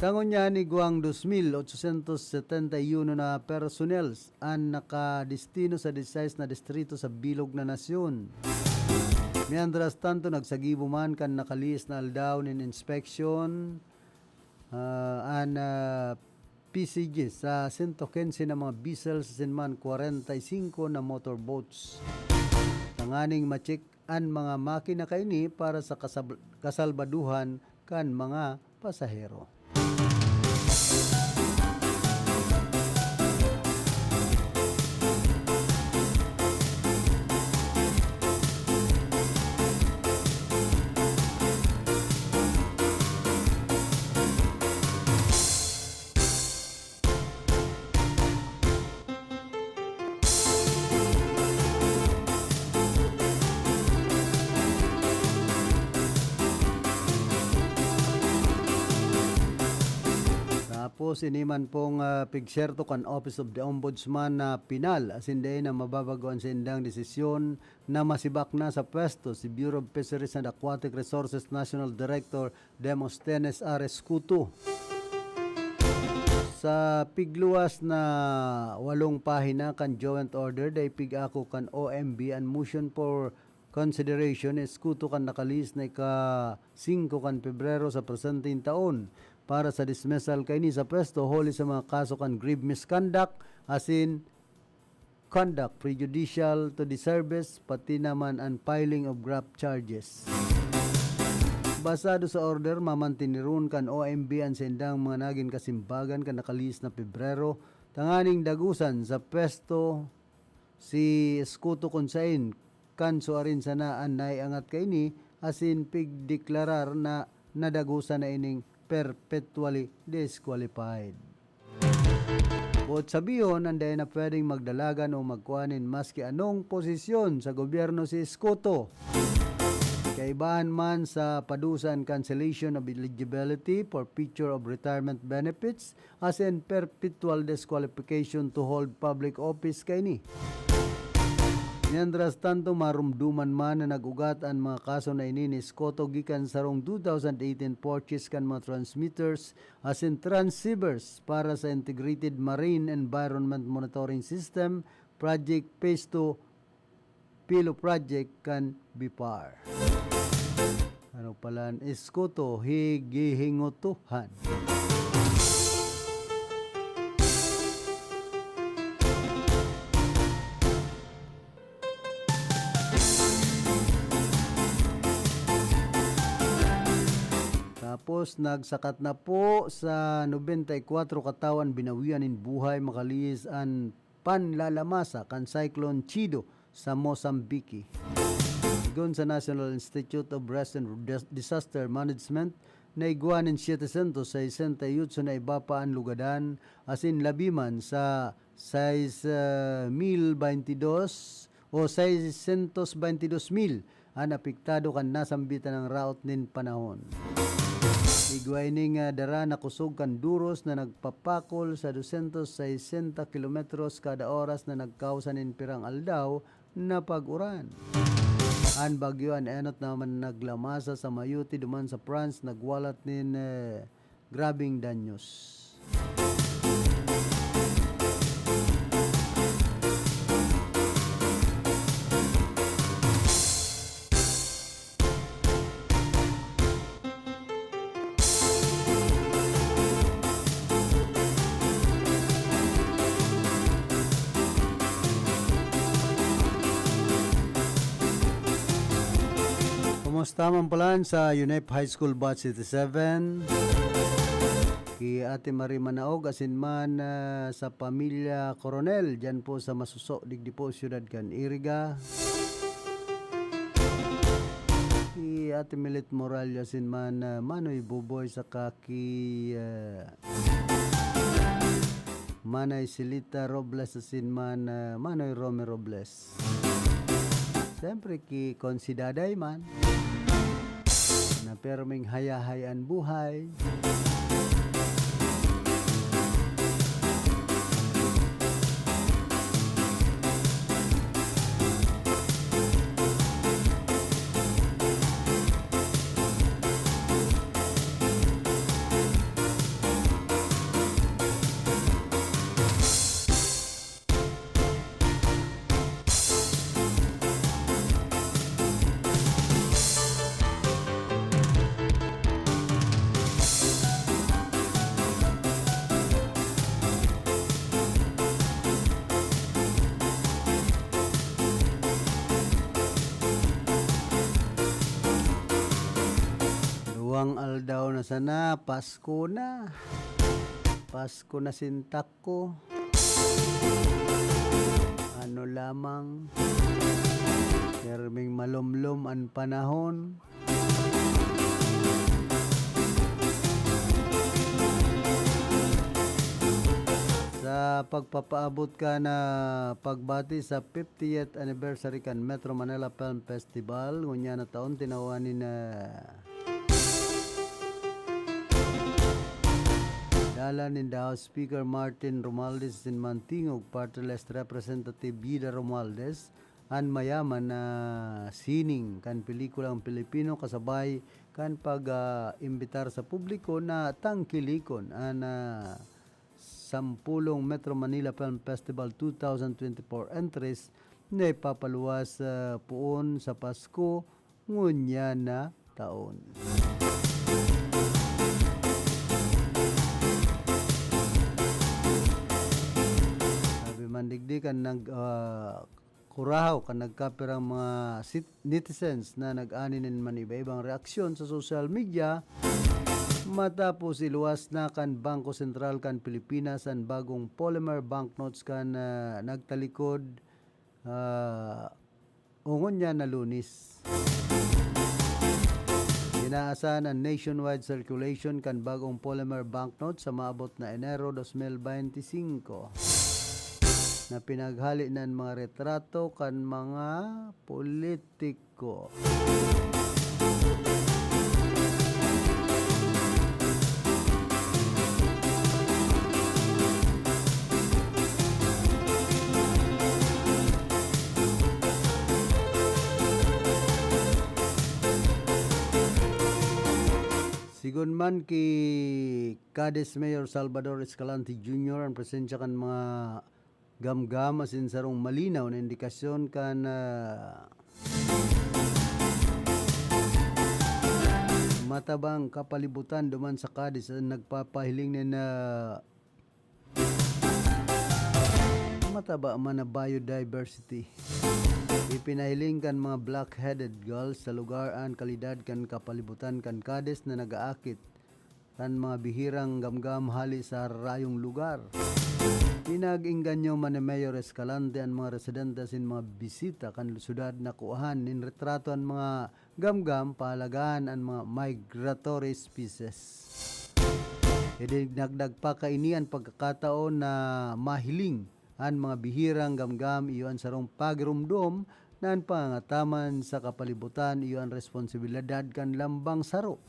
Sa ngunyan, igwang dos mil ochocientos setenta y uno na personnel an nakadestino sa dieciséis na distrito sa bilog na nasyon. Mientras tanto, nagsagibo man kan nakalihis na aldaw nin inspeksyon, ah, an, ah, P C G sa sento quince na mga vessels asin man kwarenta y singko na motorboats, tanganing ma-check an mga makina kaini para sa kasab-, kasalbaduhan kan mga pasahero. Tapos, ini man pong, ah, pigserto kan Office of the Ombudsman na pinal, asin dai na mababago an saindang desisyon na masibak na sa pwesto si Bureau of Fisheries and Aquatic Resources National Director Demosthenes R. Escuto. Sa pigluwas na walong pahina kan joint order, dai pig-ako kan O M B an motion for consideration ni Escuto kan nakalihis na ika-singko kan Pebrero sa presenteng taon para sa dismissal kaini sa pwesto huli sa mga kaso kan grave misconduct asin conduct prejudicial to the service, pati naman an filing of graft charges. Basado sa order, mamantiniron kan O M B an saindang mga nagin kasimbagan kan nakalihis na Pebrero tanganing dagosan sa pwesto si Escuto kun saen kan suarin sana an naiangat kaini asin pigdeklarar na nadagosan na ining perpetually disqualified. Boot sabihon, an dai na pwedeng magdalagan o magkua nin maski anong posisyon sa gobyerno si Escuto. Kaibahan man sa padusa an cancellation of eligibility, forfeiture of retirement benefits, asin perpetual disqualification to hold public office kaini. Mientras tanto, marumduman man na nag-ugat an mga kaso na ini ni Escoto gikan sarong two thousand eighteen purchase kan mga transmitters asin transceivers para sa Integrated Marine Environment Monitoring System Project Phase two, PILO Project kan BIPAR. Ano pala an Escoto, higihingotohan. Tapos, nagsakat na po sa nobenta y kwatro ka tawo an binawian nin buhay makalihis an panlalamasa kan Cyclone Chido sa Mozambique. Sigon sa National Institute of Risk and Dis-, Disaster Management, naigwa nin setecientos sesenta y ocho na iba pa an lugadan, asin labi man sa sais, ah, mil baintidos o seiscientos baintidos mil an apektado kan nasambitan nang raot nin panahon. Igwa ining, ah, dara na kusog kan duros na nagpapakol sa dosyentos sesenta kilometros kada oras na nagkausa nin pirang aldaw na pag-uran. An bagyo an enot naman naglamasa sa Mayotte duman sa France nagwalat nin, eh, grabeng danyos. Kumusta man palan sa UNEP High School Batch eighty-seven? Ki Ate Marie Manaog, asin man, ah, sa pamilya Coronel, dyan po sa Masuso, digdi po, siyudad kan Iriga. Ki Ate Milet Morales, asin man, ah, Manoy Buboy, saka ki, ah, Manay Silita Robles, asin man, ah, Manoy Romy Robles. Siyempre, ki Konsi Daday man, na perming hayahay an buhay. Duwang aldaw na sana, Pasko na. Pasko na sintak ko. Ano lamang, perming malomlom an panahon. Sa pagpapaabot kan pagbati sa fiftieth anniversary kan Metro Manila Film Festival, ngunyan na taon, tinawan ni na Dalan ninda House Speaker Martin Romualdez asin Mantingog Party List Representative Vida Romualdez an mayaman na sining kan pelikulang Pilipino, kasabay kan pag, ah, imbitar sa publiko na tangkilikon an, ah, sampulong Metro Manila Film Festival two thousand twenty-four entries na ipapaluwas, ah, poon sa Pasko ngunyan na taon. Sabi man digdi kan nag-, ah, kurahaw kan nagkapirang mga sit-, netizens na nag-ani nin man iba-ibang reaksyon sa social media matapos iluwas na kan Bangko Sentral kan Pilipinas an bagong polymer banknotes kan, ah, nagtalikod, ah, o ngunyan na Lunes. Ginaasahan an nationwide circulation kan bagong polymer banknote sa maabot na Enero dos mil bente y singko, na pinaghale na an mga retrato kan mga politiko. Sigon man ki Cadiz Mayor Salvador Escalante Junior, an presensya kan mga gamgam asin sarong malinaw na indikasyon kan, ah, matabang kapalibutan duman sa Cadiz an nagpapahiling nin, ah, mataba man na biodiversity. Ipinahiling kan mga black-headed gulls sa lugar an kalidad kan kapalibutan kan Cadiz na nag-aakit kan mga bihirang gamgam hale sa harayong lugar. Pinag-engganyo man ni Mayor Escalante an mga residente asin mga bisita kan syudad na kuahan nin retrato an mga gamgam, pahalagahan an mga migratory species. Idinagdag pa kaini an pagkakataon na mahiling an mga bihirang gamgam iyo an sarong pagiromdom na an pangangataman sa kapalibutan iyo an responsibilidad kan lambang saro.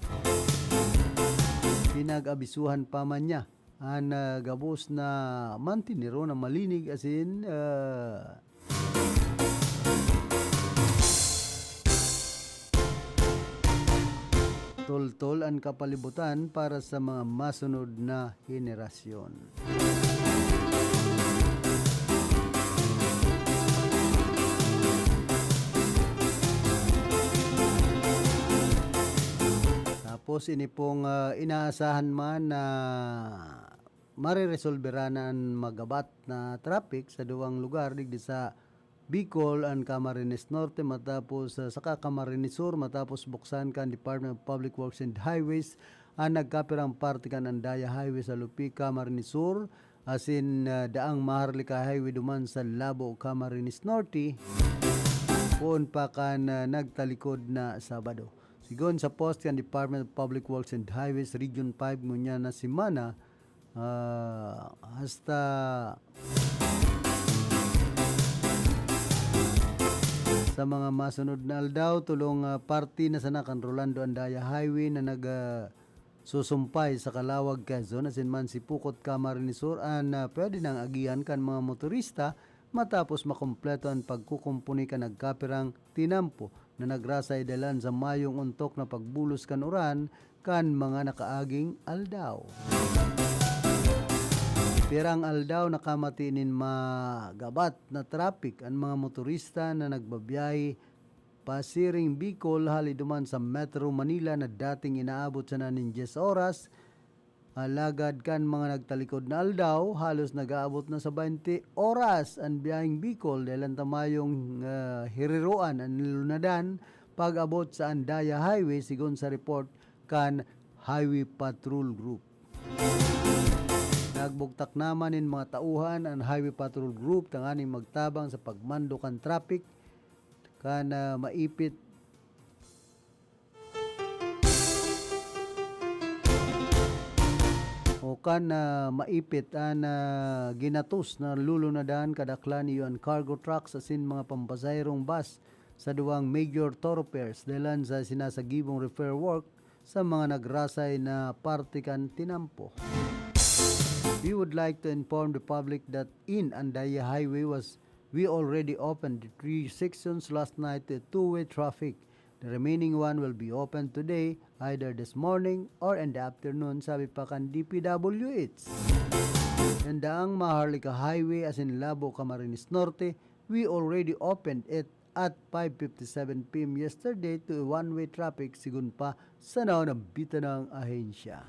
Pinag-abisuhan pa man niya an, ah, gabos na mantinero na malinig asin, ah, toltol an kapalibutan para sa mga masunod na henerasyon. Tapos ini pong, ah, inaasahan man na mareresolbera na an magabat na traffic sa duwang lugar digdi sa Bicol, an Camarines Norte matapos, ah, saka Camarines Sur matapos buksan kan Department of Public Works and Highways an nagkapirang parte kan Andaya Highway sa Lupi, Camarines Sur, asin, ah, daang Maharlika Highway duman sa Labo, Camarines Norte, poon pa kan, ah, nagtalikod na Sabado. Sigon sa post kan Department of Public Works and Highways Region five, ngunyan na semana, ah, hasta sa mga masunod na aldaw, tolong, ah, parte na sana kan Rolando Andaya Highway na nag, ah, susumpay sa Calauag, Quezon, asin man si Pukot, Camarines Sur, an, ah, pwede nang agihan kan mga motorista matapos makumpleto an pagkukumpuni kan nagkapirang tinampo na nagrasay dalan sa mayong ontok na pagbulos kan uran kan mga nakaaging aldaw. Pirang aldaw nakamati nin magabat na traffic an mga motorista na nagbabiyahe pasiring Bicol hali duman sa Metro Manila na dating inaabot sana nin dyes oras, alagad kan mga nagtalikod na aldaw, halos nag-aabot na sa baynte oras an biyaheng Bicol dahil an tamayong, ah, hiriroan an nilunadan pag-abot sa Andaya Highway, sigon sa report kan Highway Patrol Group. Nagbugtak naman nin mga tauhan an Highway Patrol Group tanganing magtabang sa pagmando kan traffic kan, ah, maipit o kan, ah, maipit an, ah, ginatos na lulunadan, kadaklan iyo an cargo trucks asin mga pampasaherong bus sa duwang major thoroughfares dalan sa sinasagibong repair work sa mga nagrasay na parte kan tinampo. We would like to inform the public that in Andaya Highway was, we already opened the three sections last night to two-way traffic. The remaining one will be opened today, either this morning or in the afternoon, sabi pa kan D P W H. An daang Maharlika Highway asin Labo, Camarines Norte, we already opened it at five fifty-seven P M yesterday to a one-way traffic, sigon pa sa naunambitan na ahensya.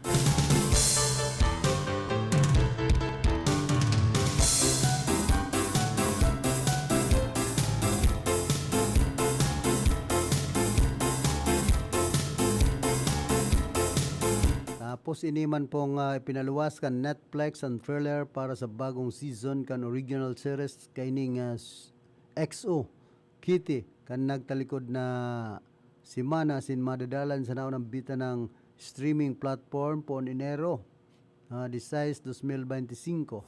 Tapos ini man pong, ah, ipinaluwas kan Netflix an trailer para sa bagong season kan original series kaining, ah, s-, X O. Kitty, kan nagtalikod na semana asin madadalan sa naunambitan na streaming platform poon Enero, ah, disais, dos mil benti singko.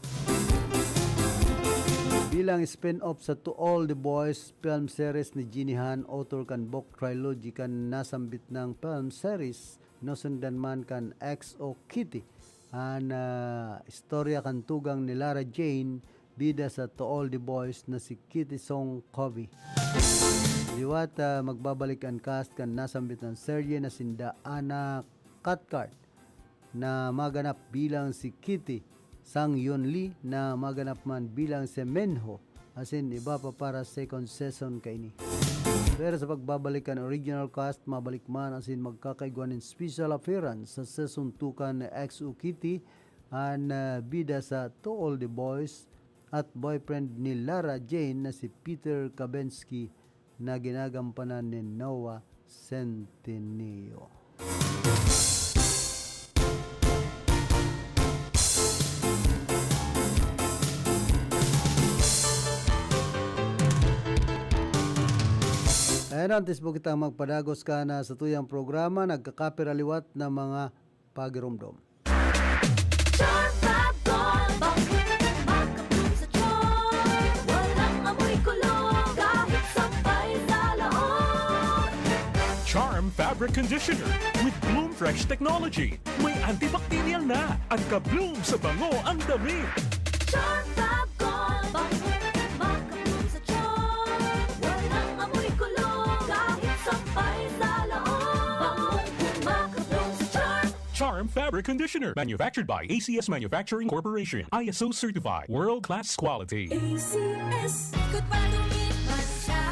Bilang spin-off sa To All the Boys film series ni Jeannie Han, author kan book trilogy kan nasambit nang film series, nasundan man kan X O Kitty, an, ah, istorya kan tugang ni Lara Jane, bida sa To All the Boys na si Kitty Song Covey. Liwat, ah, magbabalik an cast kan nasambit na serye na sinda Anna Cathcart na maganap bilang si Kitty, Sang Yun Lee na maganap man bilang si Minho, asin iba pa para second season kaini. Pero sa pagbabalik kan original cast, mabalik man asin magkakaigwa nin special appearance sa season two kan X O Kitty, an, ah, bida sa To All the Boys at boyfriend ni Lara Jane na si Peter Kavinsky na ginagampanan ni Noah Centineo. Ayan, antes po kitang magpadagos kan satuyang programa, nagkakapira liwat na mga pagiromdom. Charm Fab Gold, bangkit, makapulong sa charm. Walang amoy kulog, kahit sampay sa laot. Charm Fabric Conditioner with Bloom Fresh Technology. May antibacterial na at ka-bloom sa bango ang damit. Charm Fab Gold, bangkit, makapulong sa charm. Walang amoy kulog, kahit sampay sa laot. Bangong makapulong sa charm. Charm Fabric Conditioner, manufactured by A C S Manufacturing Corporation, I S O certified, world-class quality. A C S. Ikot pa, dumit man siya.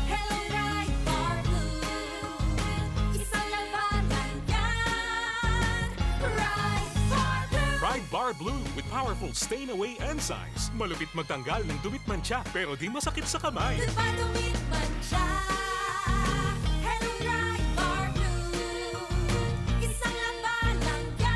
Hello, Pride Bar Blue. Isang labanan yan. Pride Bar Blue. Pride Bar Blue with powerful stain away enzymes. Malupit magtanggal ng dumit mantsa, pero di masakit sa kamay. Ikot pa, dumit man siya. Hello, Pride Bar Blue. Isang labanan yan.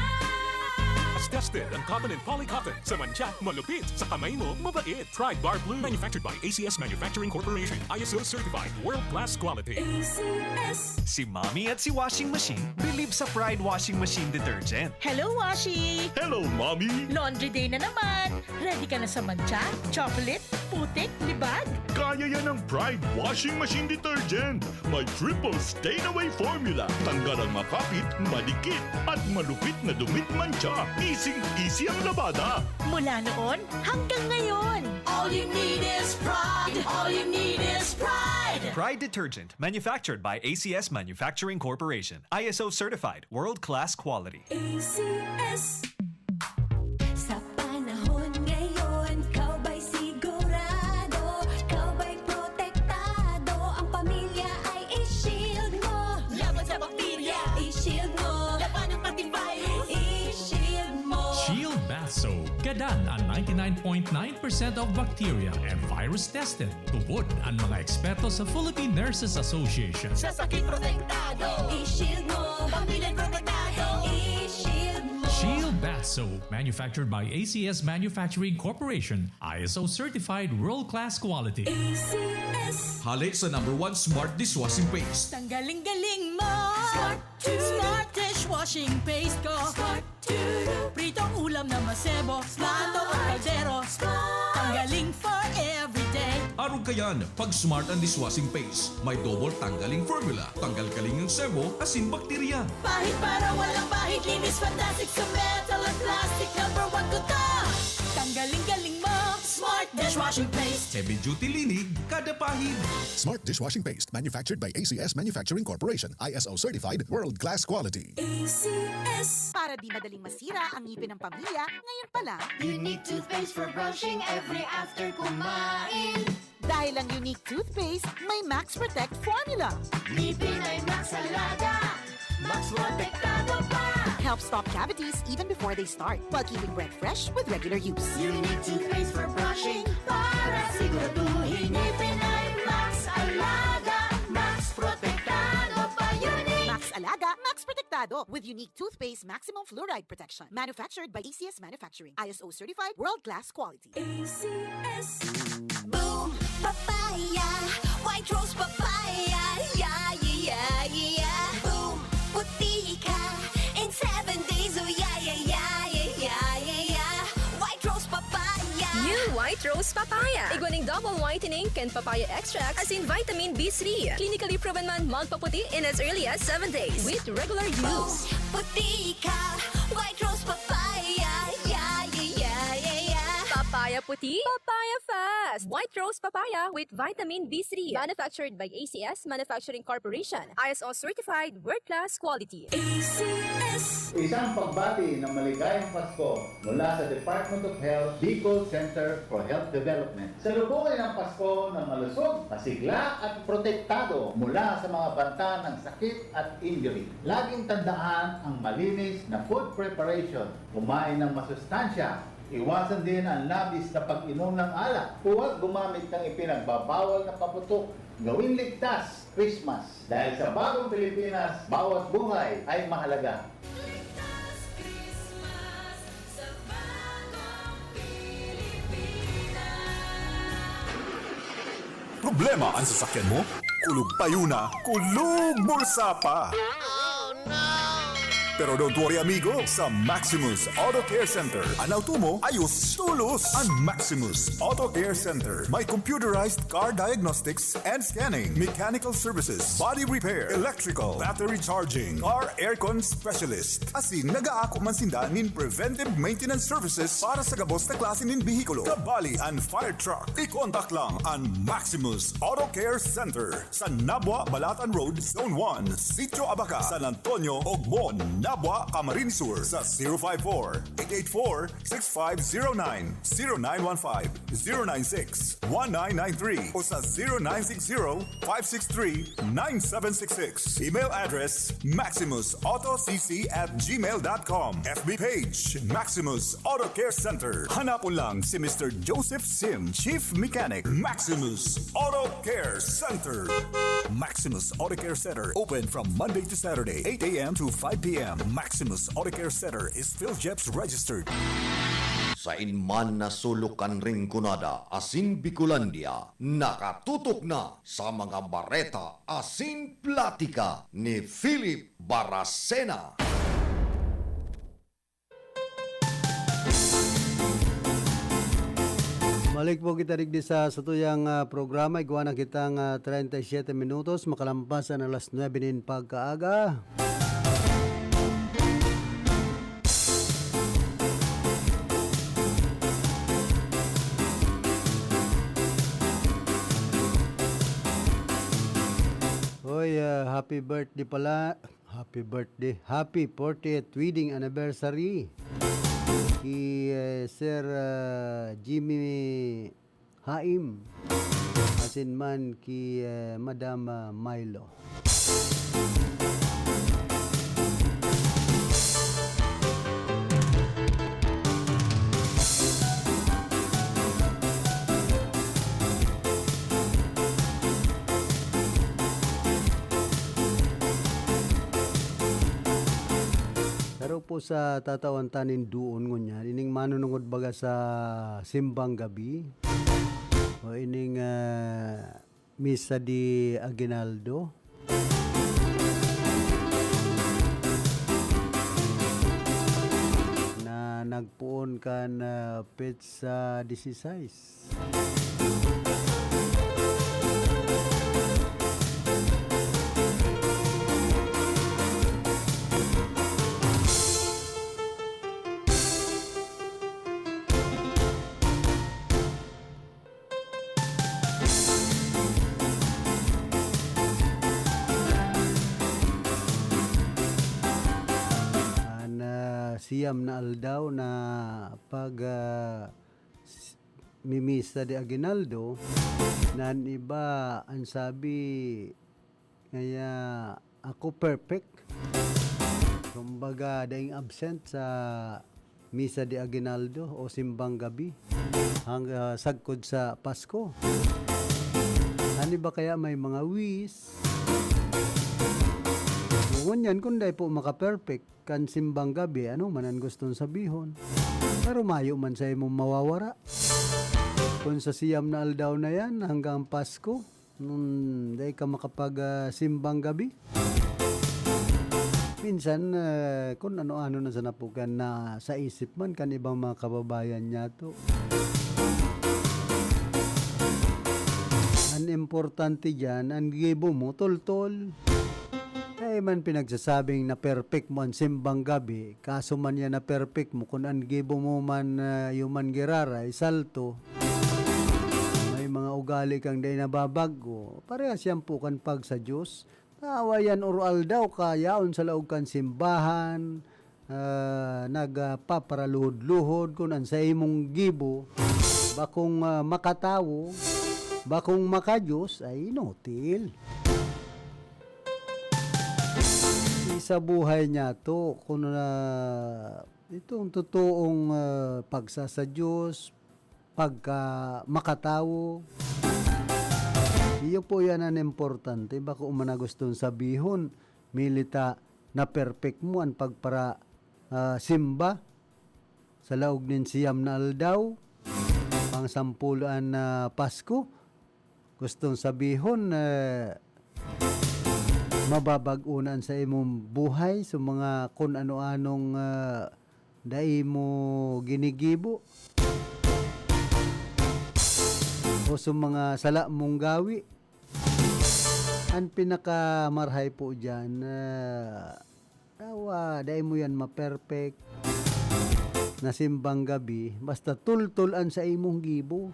Tested ang cotton and polycotton. Sa mantsa, malupit. Sa kamay mo, mabait. Pride Bar Blue. Manufactured by A C S Manufacturing Corporation. I S O certified. World class quality. A C S. Si Mommy at si Washing Machine believe sa Pride Washing Machine Detergent. Hello, Washi! Hello, Mommy! Laundry day na naman! Ready ka na sa mantsa, chocolate, putik, libag? Kaya yan ng Pride Washing Machine Detergent! May triple stain away formula. Tanggal ang makapit, madikit, at malupit na dumit mantsa. Easing-easy ang labada. Mula noon hanggang ngayon. All you need is Pride. All you need is Pride. Pride Detergent, manufactured by A C S Manufacturing Corporation. I S O certified, world-class quality. A C S. Sa panahon ngayon, ikaw ba'y sigurado? Ikaw ba'y protektado? Ang pamilya ay i-shield mo. Laban sa bakterya, i-shield mo. Labanan pati virus, i-shield mo. Shield Bath Soap. Gadan ang ninety-nine point nine percent of bacteria and virus tested. Tubod an mga eksperto sa Philippine Nurses Association. Sa sakit protektado. I-shield mo. Pamilya protektado. I-shield mo. Shield Bath Soap, manufactured by A C S Manufacturing Corporation, I S O certified world-class quality. A C S. Hale sa number one smart dishwashing paste. Tanggaling-galing mo. Smart. Smart dishwashing paste ko. Smart. Pritong ulam na masebo, plato o kaldero. Tanggaling for everyday. Arog kayan, pag Smart ang dishwashing paste. May double tanggaling formula. Tanggal kaling ang sebo, asin bakterya. Pahid para walang pahid, linis fantastic sa metal at plastic. Number one ko to. Tanggaling-galing mo, Smart dishwashing paste. Heavy duty linig, kada pahid. Smart dishwashing paste, manufactured by A C S Manufacturing Corporation, I S O certified, world class quality. A C S. Para di madaling masira ang ngipin ng pamilya, ngayon pa lang. Unique toothpaste for brushing every after kumain. Dahil ang Unique Toothpaste may Max Protect Formula. Ngipin ay Max Alaga, Max Protektado pa. Help stop cavities even before they start, while keeping breath fresh with regular use. Unique Toothpaste for brushing, para siguraduhin ngipin ay Max Alaga, Max Protektado pa. Unique. Max Alaga, Max Protektado, with Unique Toothpaste Maximum Fluoride Protection. Manufactured by A C S Manufacturing. I S O certified, world-class quality. A C S. Boom Papaya, White Rose Papaya, yeah, yeah, yeah, yeah. Boom, puti ka in seven days, oh yeah, yeah, yeah, yeah, yeah, yeah, yeah. White Rose Papaya. New White Rose Papaya. Igwa ning double whitening kan papaya extract asin vitamin B three. Clinically proven man magpaputi in as early as seven days with regular use. Puti ka, White Rose Papaya. Yeah, yeah, yeah, yeah, yeah. Papaya puti, papaya fast. White Rose Papaya with vitamin B three. Manufactured by A C S Manufacturing Corporation. I S O certified, world-class quality. A C S. Isang pagbati ng maligayang Pasko mula sa Department of Health, Bicol Center for Health Development. Salubungin ang Pasko ng malusog, masigla at protektado mula sa mga banta ng sakit at injury. Laging tandaan ang malinis na food preparation. Kumain ng masustansya. Iwasan din ang labis na pag-inom ng alak. Huwag gumamit ng ipinagbabawal na paputok. Gawing ligtas, Christmas. Dahil sa bagong Pilipinas, bawat buhay ay mahalaga. Ligtas Christmas sa bagong Pilipinas. Problema ang sasakyan mo? Kulog payo na, kulog bulsa pa. Pero don't worry, amigo. Sa Maximus Auto Care Center, an auto mo ayos tolos. An Maximus Auto Care Center may computerized car diagnostics and scanning, mechanical services, body repair, electrical, battery charging, car aircon specialist. Asin nagaako man sinda nin preventive maintenance services para sa gabos na klase nin behikulo. Kabali an fire truck. I-contact lang an Maximus Auto Care Center sa Nabua, Balatan Road, Zone one, Sitio Abaca, San Antonio, Ogmon, Nabua, Camarines Sur sa zero five four, eight eight four, six five zero nine, zero nine one five, zero nine six, one nine nine three o sa zero nine six zero, five six three, nine seven six six. Email address, maximus auto c c at gmail dot com. F B page, Maximus Auto Care Center. Hanapon lang si Mister Joseph Sim, Chief Mechanic, Maximus Auto Care Center. Maximus Auto Care Center, open from Monday to Saturday, eight a m to five p m. Maximus Auto Care Center is PhilGEPS registered. Sain man na sulok kan Rinconada asin Bicolandia, nakatutok na sa mga bareta asin platika ni Philip Baracena. Balik po kita digdi sa satuyang, ah, programa. Igwa na kitang, ah, treinta y siete minutos, makalampas an alas nuebe nin pagkaaga. Hoy, ah, happy birthday pala. Happy birthday. Happy fortieth wedding anniversary ki, eh, Sir, ah, Jimmy Haim, asin man ki, eh, Madam, ah, Milo. Saro po sa tatawan ta nin doon ngunyan, ining manunungod baga sa simbang gabi o ining, ah, Misa de Aguinaldo na nagpoon kan, ah, petsa dieciséis. An, ah, siyam na aldaw na pag, ah, s-, mimisa de aguinaldo, na an iba, an sabi, kaya ako perfect. Kumbaga, daing absent sa misa de aguinaldo o simbang gabi, hang-, ah, sagkod sa Pasko. Ano ba kaya may mga wish? Ngunyan, kung dai po maka-perfect kan simbang gabi, ano man ang gustong sabihon? Pero mayo man sa imong mawawara. Kung sa siyam na aldaw na yan, hanggang Pasko, nun, dai ka makapag, ah, simbang gabi. Minsan, ah, kun ano-ano na sa napukan na sa isip man kan ibang mga kababayan niyato. Importante diyan, an gibo mo, toltol. Kaya man pinagsasabing na perfect mo an simbang gabi, kaso man yan na perfect mo, kun an gibo mo man, ah, iyo man giraray, salto, may mga ugali kang dai nababago, parehas yan po kan pag sa Diyos. Awa yan, oro-aldaw ka, yaon sa laog kan simbahan, ah, nagpaparaluhod-luhod kun an saimong gibo, bakong, ah, makatawo, bakong makadios, ay inutil. Sa buhay niya to, kun, ah, itong totoong, ah, pagsasadiyos, pagka makatawo. Iyo po yan an importante. Bako man na gustong sabihon, milita na perfect mo an pagpara, ah, simba sa laog nin siyam na aldaw, pang sampulo an, ah, Pasko. Gustong sabihon, eh, mababag-o na an saimong buhay sa mga kun ano-anong, ah, dai mo ginigibo o sa mga sala mong gawi. An pinakamarahay po diyan, ah, awa, dai mo yan ma-perfect na simbang gabi, basta toltol an saimong gibo.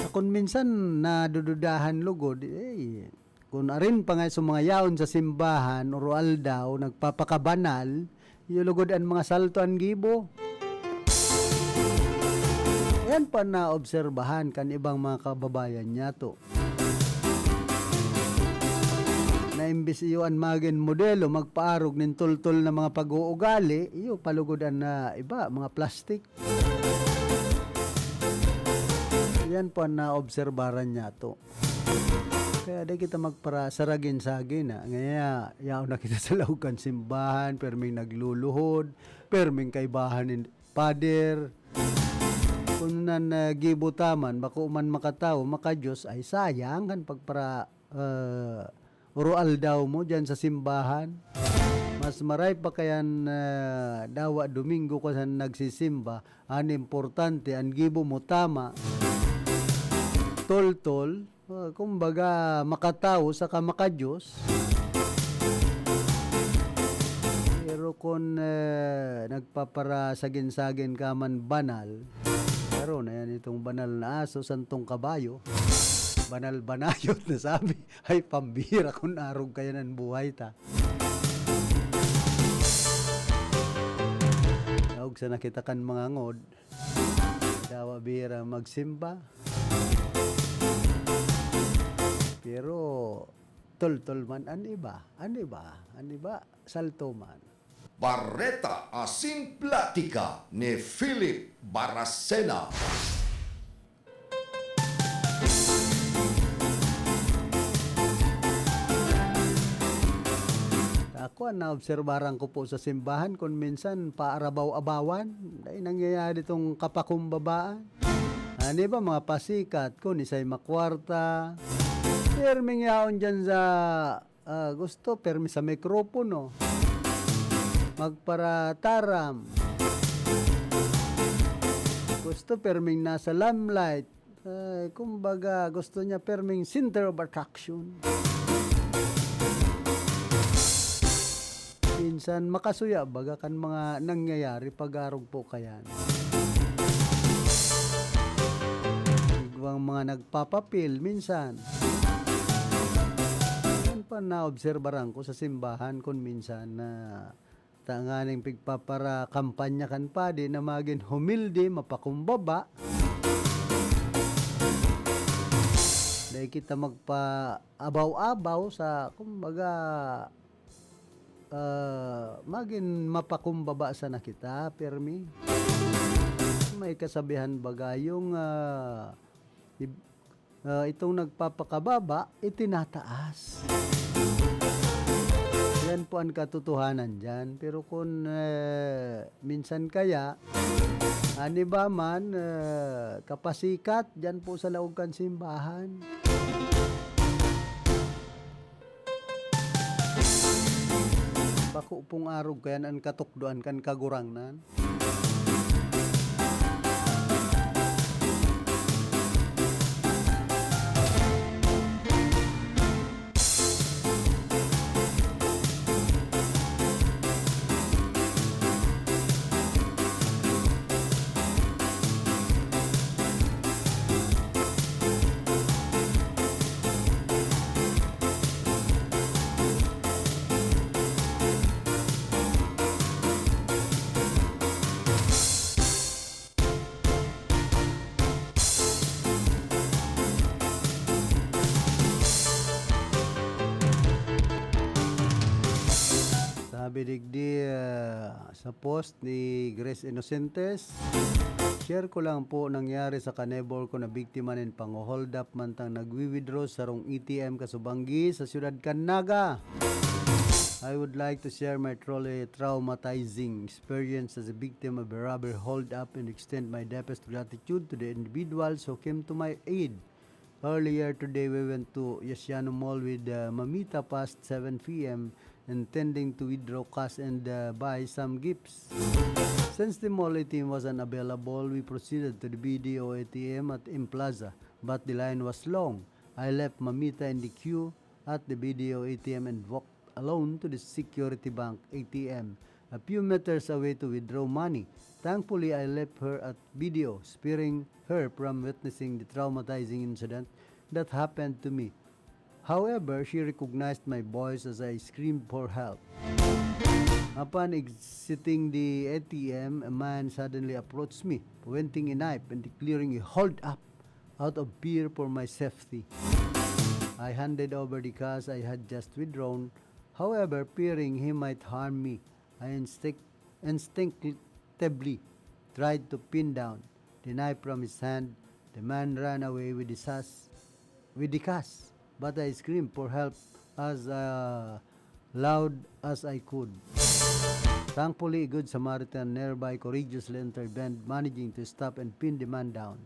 Kun minsan, nadududahan lugod, eh, kun arin pa nga sa mga yaon sa simbahan, oro-aldaw, nagpapakabanal, iyo lugod an mga salto an gibo. Yan pa naobserbahan kan ibang mga kababayan niyato. Na imbis iyo an magin modelo, magpaarog nin toltol na mga pag-uugali, iyo palugod an, ah, iba, mga plastic. Yan po an naobserbaran niyato. Kaya di kita magparasaragin-sagin, ah. Ngaya, yaon na kita sa laog kan simbahan, perming nagluluhod, perming kaibahan nin pader. Kun nan, ah, gibo ta man, bako man makatawo, makadios, ay sayang kan pagpara-, ah, oro-aldaw mo diyan sa simbahan. Mas maray pa kayan, ah, dawa Domingo ka sa nagsisimba, an importante, an gibo mo tama, toltol, ah, kumbaga, makatawo saka makadios. Pero kun, eh, nagpaparasagin-sagin ka man banal, karon, ayan itong banal na aso, santong kabayo, banal-banayot na sabi. Ay, pambira kun arog kaya nan buhay ta. Daog sana kita kan mga ngod. Dawa bira magsimba. Pero toltol man an iba. An iba, an iba, salto man. Bareta asin platika ni Philip Baracena. Ako, an naobserbaran ko po sa simbahan, kun minsan paarabaw-abawan, dai nangyayari tong kapakumbabaan. Ano ba, mga pasikat, kun isay makwarta, pirming yaon dyan sa, ah, gusto, pirmi sa mikropono. Magparataram. Gusto, pirming nasa limelight. Eh, kumbaga, gusto niya pirming center of attraction. Minsan, makasuya baga kan mga nangyayari pag-arog po kayan. Igwang mga nagpapapil, minsan. Yan pa naobserbaran ko sa simbahan kun minsan na tanganing pigpapara-kampanya kan padi na magin humilde, mapakumbaba. Dai kita magpaabaw-abaw sa, kumbaga, ah, magin mapakumbaba sana kita, pirmi. May kasabihan baga, yung, ah, ib-, ah, itong nagpapakababa, itinataas. Yan po ang katotohanan diyan. Pero kung, eh, minsan kaya, ani ba man, eh, kapasikat diyan po sa laog kan simbahan. Bako pong arog kayan an katukdoan kan Kagurangnan. Digdi, ah, sa post ni Grace Inocentes. Share ko lang po, nangyari sa kanebor ko na biktima nin pang-hold up mantang nagwi-withdraw sa sarong A T M kasubanggi sa siyudad kan Naga. I would like to share my truly traumatizing experience as a victim of a robber hold up and extend my deepest gratitude to the individuals who came to my aid. Earlier today, we went to Yasiano Mall with, uh, Mamita past seven p m, intending to withdraw cash and, uh, buy some gifts. Since the mall A T M was unavailable, we proceeded to the B D O A T M at M Plaza, but the line was long. I left Mamita in the queue at the B D O A T M and walked alone to the Security Bank A T M, a few meters away, to withdraw money. Thankfully, I left her at B D O, sparing her from witnessing the traumatizing incident that happened to me. However, she recognized my voice as I screamed for help. Upon exiting the A T M, a man suddenly approached me, pointing a knife and declaring a "Hold up!" out of fear for my safety. I handed over the cash I had just withdrawn. However, fearing he might harm me, I instinct-, instinctively tried to pin down the knife from his hand. The man ran away with the sas-, with the cash, but I screamed for help as, uh, loud as I could. Thankfully, a good Samaritan nearby courageously intervened, managing to stop and pin the man down.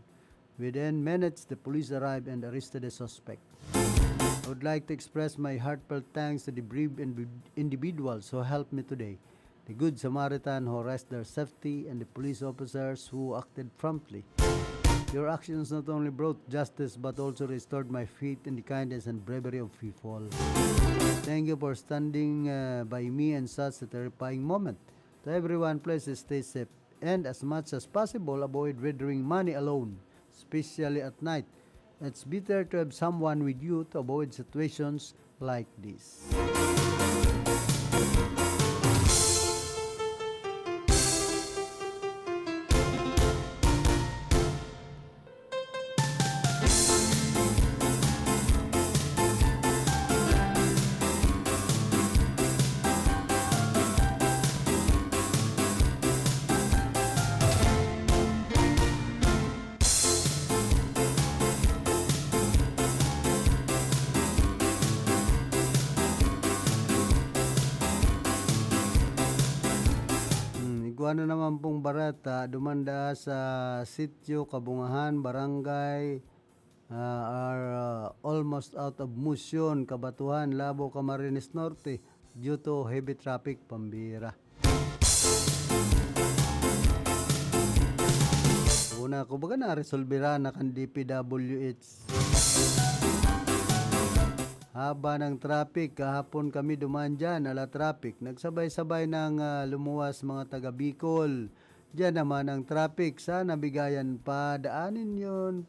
Within minutes, the police arrived and arrested the suspect. I would like to express my heartfelt thanks to the brave invi-, individuals who helped me today, the good Samaritan who risked their safety, and the police officers who acted promptly. Your actions not only brought justice but also restored my faith in the kindness and bravery of people. Thank you for standing, uh, by me in such a terrifying moment. To everyone, please stay safe and, as much as possible, avoid withdrawing money alone, especially at night. It's better to have someone with you to avoid situations like this. Hmm, igwa na naman pong bareta, dumanda sa sitio, Kabungahan, Barangay, ah, are, ah, almost out of motion, Kabatuhan, Labo, Camarines Norte, due to heavy traffic, pambira. Una, kumbaga, naresolbera na kan D P W H. Haba ng traffic, kahapon kami duman dyan, ala traffic. Nagsabay-sabay ng, ah, lumuwas mga taga Bicol. Diyan naman ang traffic. Sana bigayan pa, daanin yun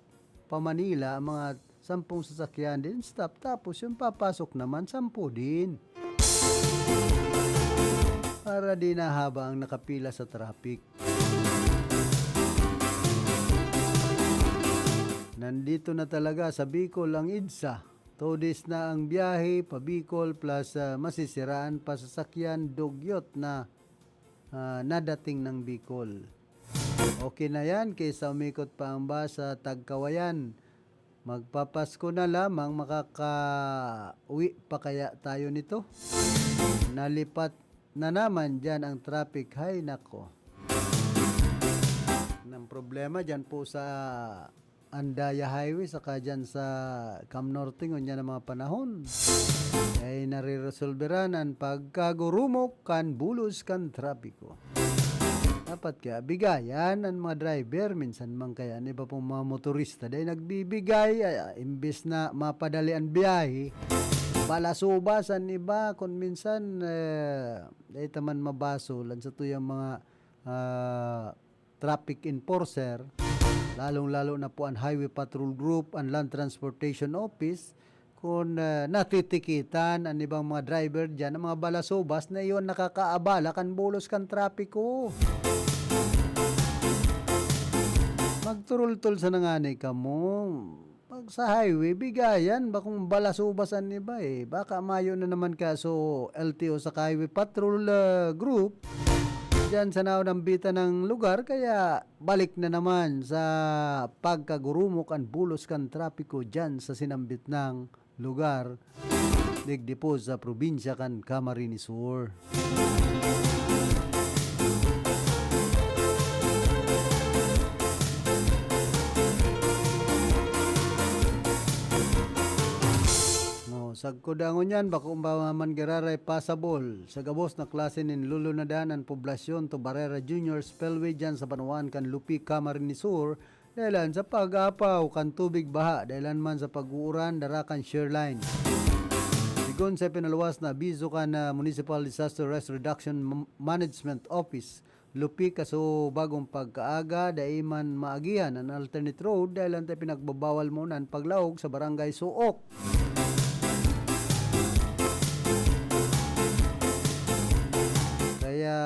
pa Manila, mga sampung sasakyan din stop. Tapos yung papasok naman, sampu din. Para di na haba ang nakapila sa traffic. Nandito na talaga sa Bicol ang EDSA. Two days na ang biyahe pa Bicol plus, ah, masisiraan pa sasakyan, dugyot na, ah, nadating ng Bicol. Okay na yan kaysa umikot pa ang bus sa Tagkawayan. Magpapasko na lamang, makakauwi pa kaya tayo nito? Nalipat na naman dyan ang traffic. Hay nako. Ang problema dyan po sa Andaya Highway, saka dyan sa Cam Norte, ngunyan na mga panahon, ay nareresolberan an pagkagurumok kan bulos kan trapiko. Dapat kaya bigayan an mga driver, minsan man kaya an iba pong mga motorista, dahil nagbibigay, ah, imbes na mapadali an biyahe, balasubas an iba, kung minsan, eh, dahil taman mabasol an satuyang mga, ah, traffic enforcer, lalong-lalo na po an Highway Patrol Group, an Land Transportation Office, kun, ah, natitikitan an ibang mga driver diyan, ang mga balasubas na iyon nakakaabala kan bulos kan trapiko. Magturultol sana ngani kamo. Sa highway, bigayan, bakong balasubas an iba eh. Baka mayo na naman kaso L T O sa Highway Patrol, ah, Group, diyan sa naunambitan ng lugar, kaya balik na naman sa pagkagurumok an bulos kan trapiko diyan sa sinambit ng lugar, digdi po sa probinsya kan Camarines Sur. No, sagkod dangon yan, bako ba man giraray pasabol. Sa gabos na klase nin lulunadan an poblasyon to Barrera Junior Spillway dyan sa banwaan kan Lupi, Camarines Sur, dahilan sa pag-apaw kan tubig baha, dahilan man sa pag-uuran, dara kan shear line. Sigon sa pinaluwas na abiso kan, ah, Municipal Disaster Risk Reduction M-, Management Office, Lupi, kaso bagong pagkaaga, dai man maagihan an alternate road, dahilan ta pinagbabawal muna an paglaog sa Barangay Suok. Kaya,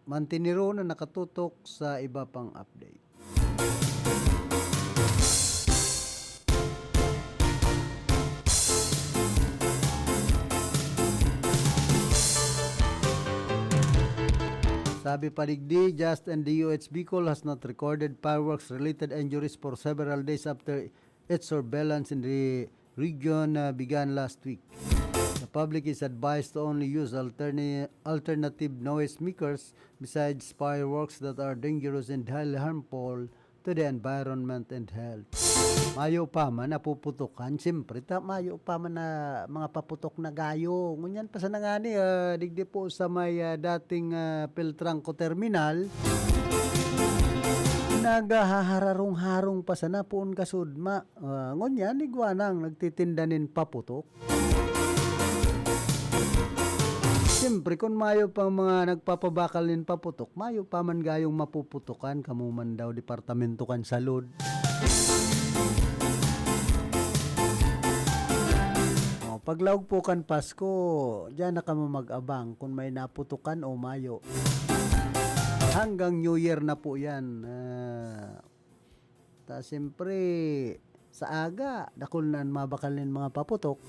mantiniro na nakatutok sa iba pang update. Sabi pa digdi, Just and D O H Bicol has not recorded fireworks-related injuries for several days after its surveillance in the region, uh, began last week. The public is advised to only use alterna-, alternative noise makers besides fireworks that are dangerous and highly harmful to the environment and health. Mayo pa man napuputukan, siyempre, ta-, mayo pa man na mga paputok na gayo. Ngunyan pa sana ngani, ah, digdi po sa may, ah, dating, ah, Peltrangco Terminal, naghahararong-harong pa sana poon kasudma. Ah, ngunyan, igwa nang nagtitinda nin paputok. Siyempre, kun mayo pang mga nagpapabakal nin paputok, mayo pa man gayong mapuputukan, kamo man daw departamento kan salud. O, paglaog po kan Pasko, diyan na kamo mag-abang kun may naputukan o mayo. Hanggang New Year na po yan. Ah, Ta, siyempre, sa aga, dakul na an mabakal nin mga paputok.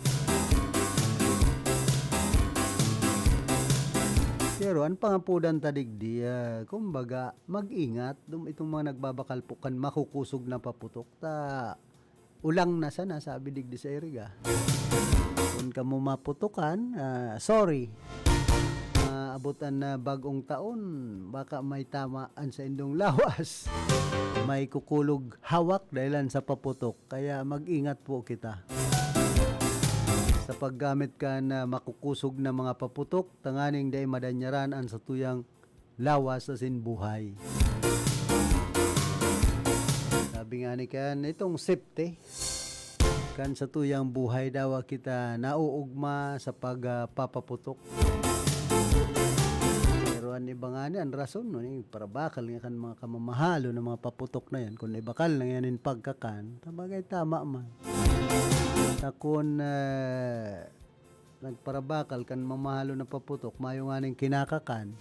Pero an pangapodan ta digdi, ah, kumbaga, mag-ingat. Dum-, itong mga nagbabakal po kan makukusog na paputok, ta, ulang na sana, sabi digdi sa Iriga. Kun kamo maputukan, ah, sorry. Ah, abot an, ah, bag-ong taon, baka may tama an saindong lawas. May kukulog hawak dahilan sa paputok, kaya mag-ingat po kita sa paggamit kan, ah, makukusog na mga paputok, tanganing dai madanyaran an satuyang lawas asin buhay. Sabi nga ni kan, itong safety, kan satuyang buhay daw kita nauugma sa pag, ah, papaputok. Pero an iba ngani, an rason, no, ni parabakal nga kan mga kamamahalon na mga paputok na yan, kun ibakal na yan in pagkakan, ta bagay tama man. Ta kun, ah, nagparabakal kan mamahalon na paputok, mayo nganing kinakakan.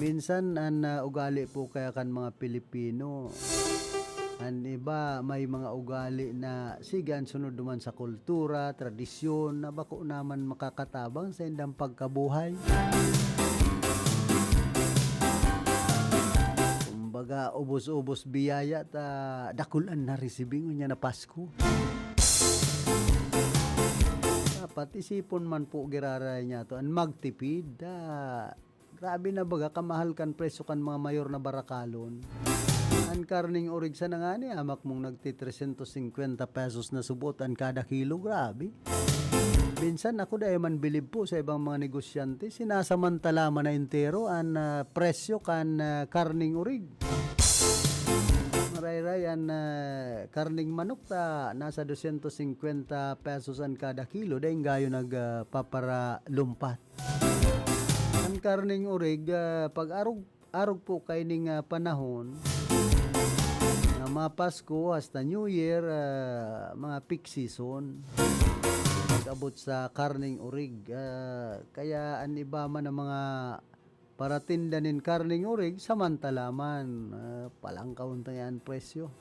Minsan, an, ah, ugali po kaya kan mga Pilipino, an iba may mga ugali na sige an sunod duman sa kultura, tradisyon, na bako naman makakatabang sa indang pagkabuhay. Kumbaga, ubos-ubos biyaya ta dakul an naresibing unya na Pasko. Dapat isipon man po giraray niya to, an magtipid. Ah, grabe na baga kamahal kan presyo kan mga mayor na barakalon. An karneng orig sana ngani, amak mong nagti trescientos cincuenta pesos na subot an kada kilo, grabe. Minsan ako dai man bilib po sa ibang mga negosyante, sinasamantala man na entero an, ah, presyo kan, ah, karneng orig. Marayray an, ah, karneng manok ta nasa doscientos cincuenta pesos an kada kilo, dai gayo nag, ah, paparalumpat. An karneng orig, ah, pag arog, arog po kaining, ah, panahon na mapasko hasta New Year, ah, mga peak season. Pag-abot sa karneng orig, ah, kaya an iba man na mga paratinda nin karneng orig, samantala man, ah, palangkawon ta yan presyo.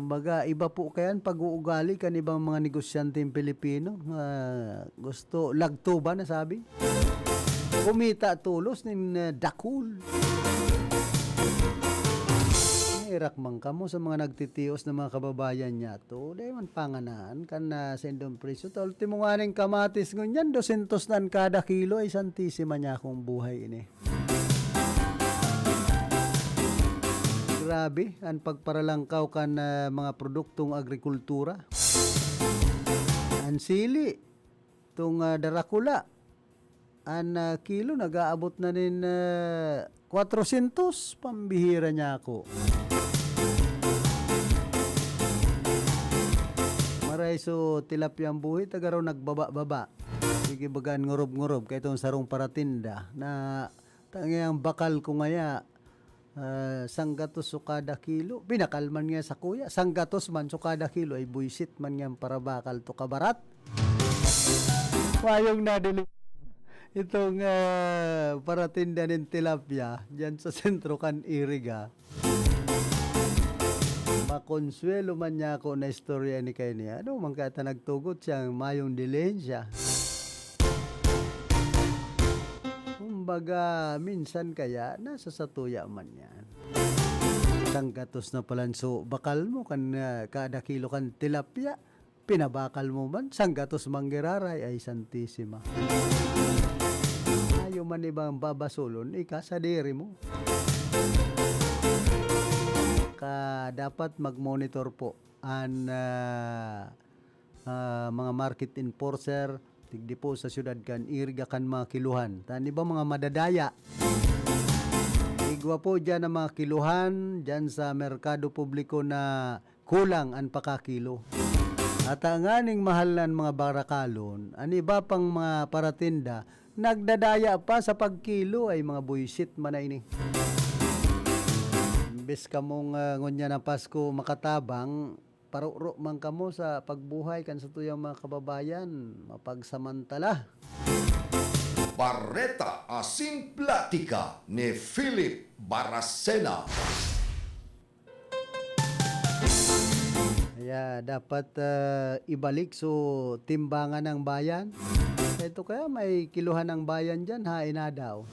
Baga, iba po kayan pag-uugali kan ibang mga negosyanteng Pilipino. Ah, gusto lagtuban na sabi. Kumita tolos nin, ah, dakul. Herak man kamo sa mga nagtitios na mga kababayan niyato. Dai man panganaan kan, ah, saindong presyo. Ta ultimo nganing kamatis ngunyan, dosyentos na an kada kilo. Ay, santisima niya akong buhay ini. Grabe an pagparalangkaw kan, ah, mga produktong agrikultura. An sili, tong, ah, darakula, an, ah, kilo nag-aabot na nin, ah, kwatrosyentos, pambihira niya ako. Maray so tilapia ang buhi, ta garo nagbaba-baba. Sige, baga an ngurob-ngurob, kay itong sarong paratinda na tanging bakal ko ngaya, ah, sanggatos so kada kilo. Binakal man nga sa kuya, sanggatos man so kada kilo, ay buisit man nga parabakal to kabarat. Mayong nadili itong, ah, paratinda nin tilapia diyan sa sentro kan Iriga. Makonsuwelo man niya ako na istorya ni kay niya. Ano man kaya ta nagtugot siyang mayong dilihensya? Kumbaga, minsan kaya nasa satuya man yan. Sanggatos na palan so bakal mo kan, ah, kada kilo kan tilapia. Pinabakal mo man, sanggatos manggiraray, ay santisima. Ayaw man ibang babasolon, ika sadiri mo. Ka dapat mag-monitor po an, ah, ah, mga market enforcer, digdi po sa siyudad kan Iriga kan mga kiluhan. Ta an iba mga madadaya. Igwa po diyan ang mga kiluhan, diyan sa merkado publiko na kulang an pakakilo. At tanganing mahal na an mga barakalon, an iba pang mga paratinda, nagdadaya pa sa pagkilo ay mga buwisit man na ini. Imbes kamong, ah, ngunyan na Pasko makatabang, paruro man kamo sa pagbuhay kan satuyang mga kababayan, mapagsamantala. Bareta asin Platika ni Philip Baracena. Kaya dapat, ah, ibalik so timbangan ng bayan. Ito kaya may kiluhan ng bayan diyan, hain na daw.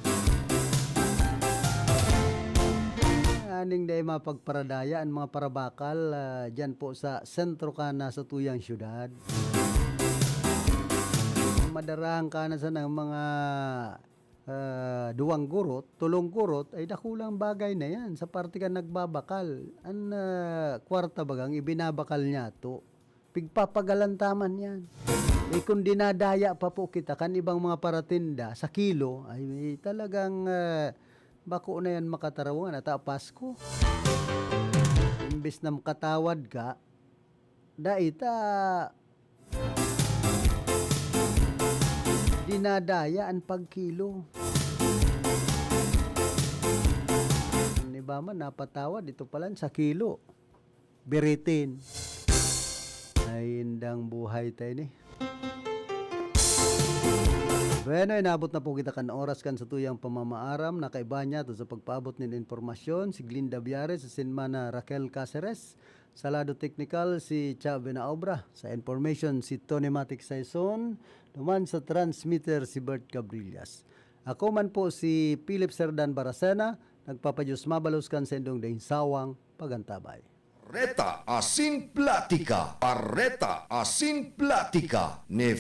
Aning dai mapagparadaya an mga parabakal, ah, diyan po sa sentro kan satuyang siyudad. Madarahan ka na sana ng mga, ah, duwang gurot, tolong gurot, ay dakulang bagay na yan sa parte kan nagbabakal. An, ah, kwarta bagang ibinabakal niyato, pigpapagalan ta man yan. Eh, kung dinadaya pa po kita kan ibang mga paratinda sa kilo, ay talagang, ah, bako na yan makatarawang ata Pasko. Imbes na makatawad ka, dai ta dinadaya an pagkilo. An iba man napatawad, ito palan sa kilo. Biritin. Ay, indang buhay ta ini. Bueno, inabot na po kita kan oras kan satuyang pamamaaram na kaiba niya to sa pagpaabot nin impormasyon, si Glinda Biares, sa sinmana Raquel Caceres, sa lado teknikal, si Cha Benaobra. Sa information, si Tony Matic Saison, duman sa transmitter, si Bert Cabrillas. Ako man po si Philip Serdan Baracena, nagpapadiyos mabalos kan sendong daing sawang pagantabay. Reta asin Platika, Areta asin Platika ni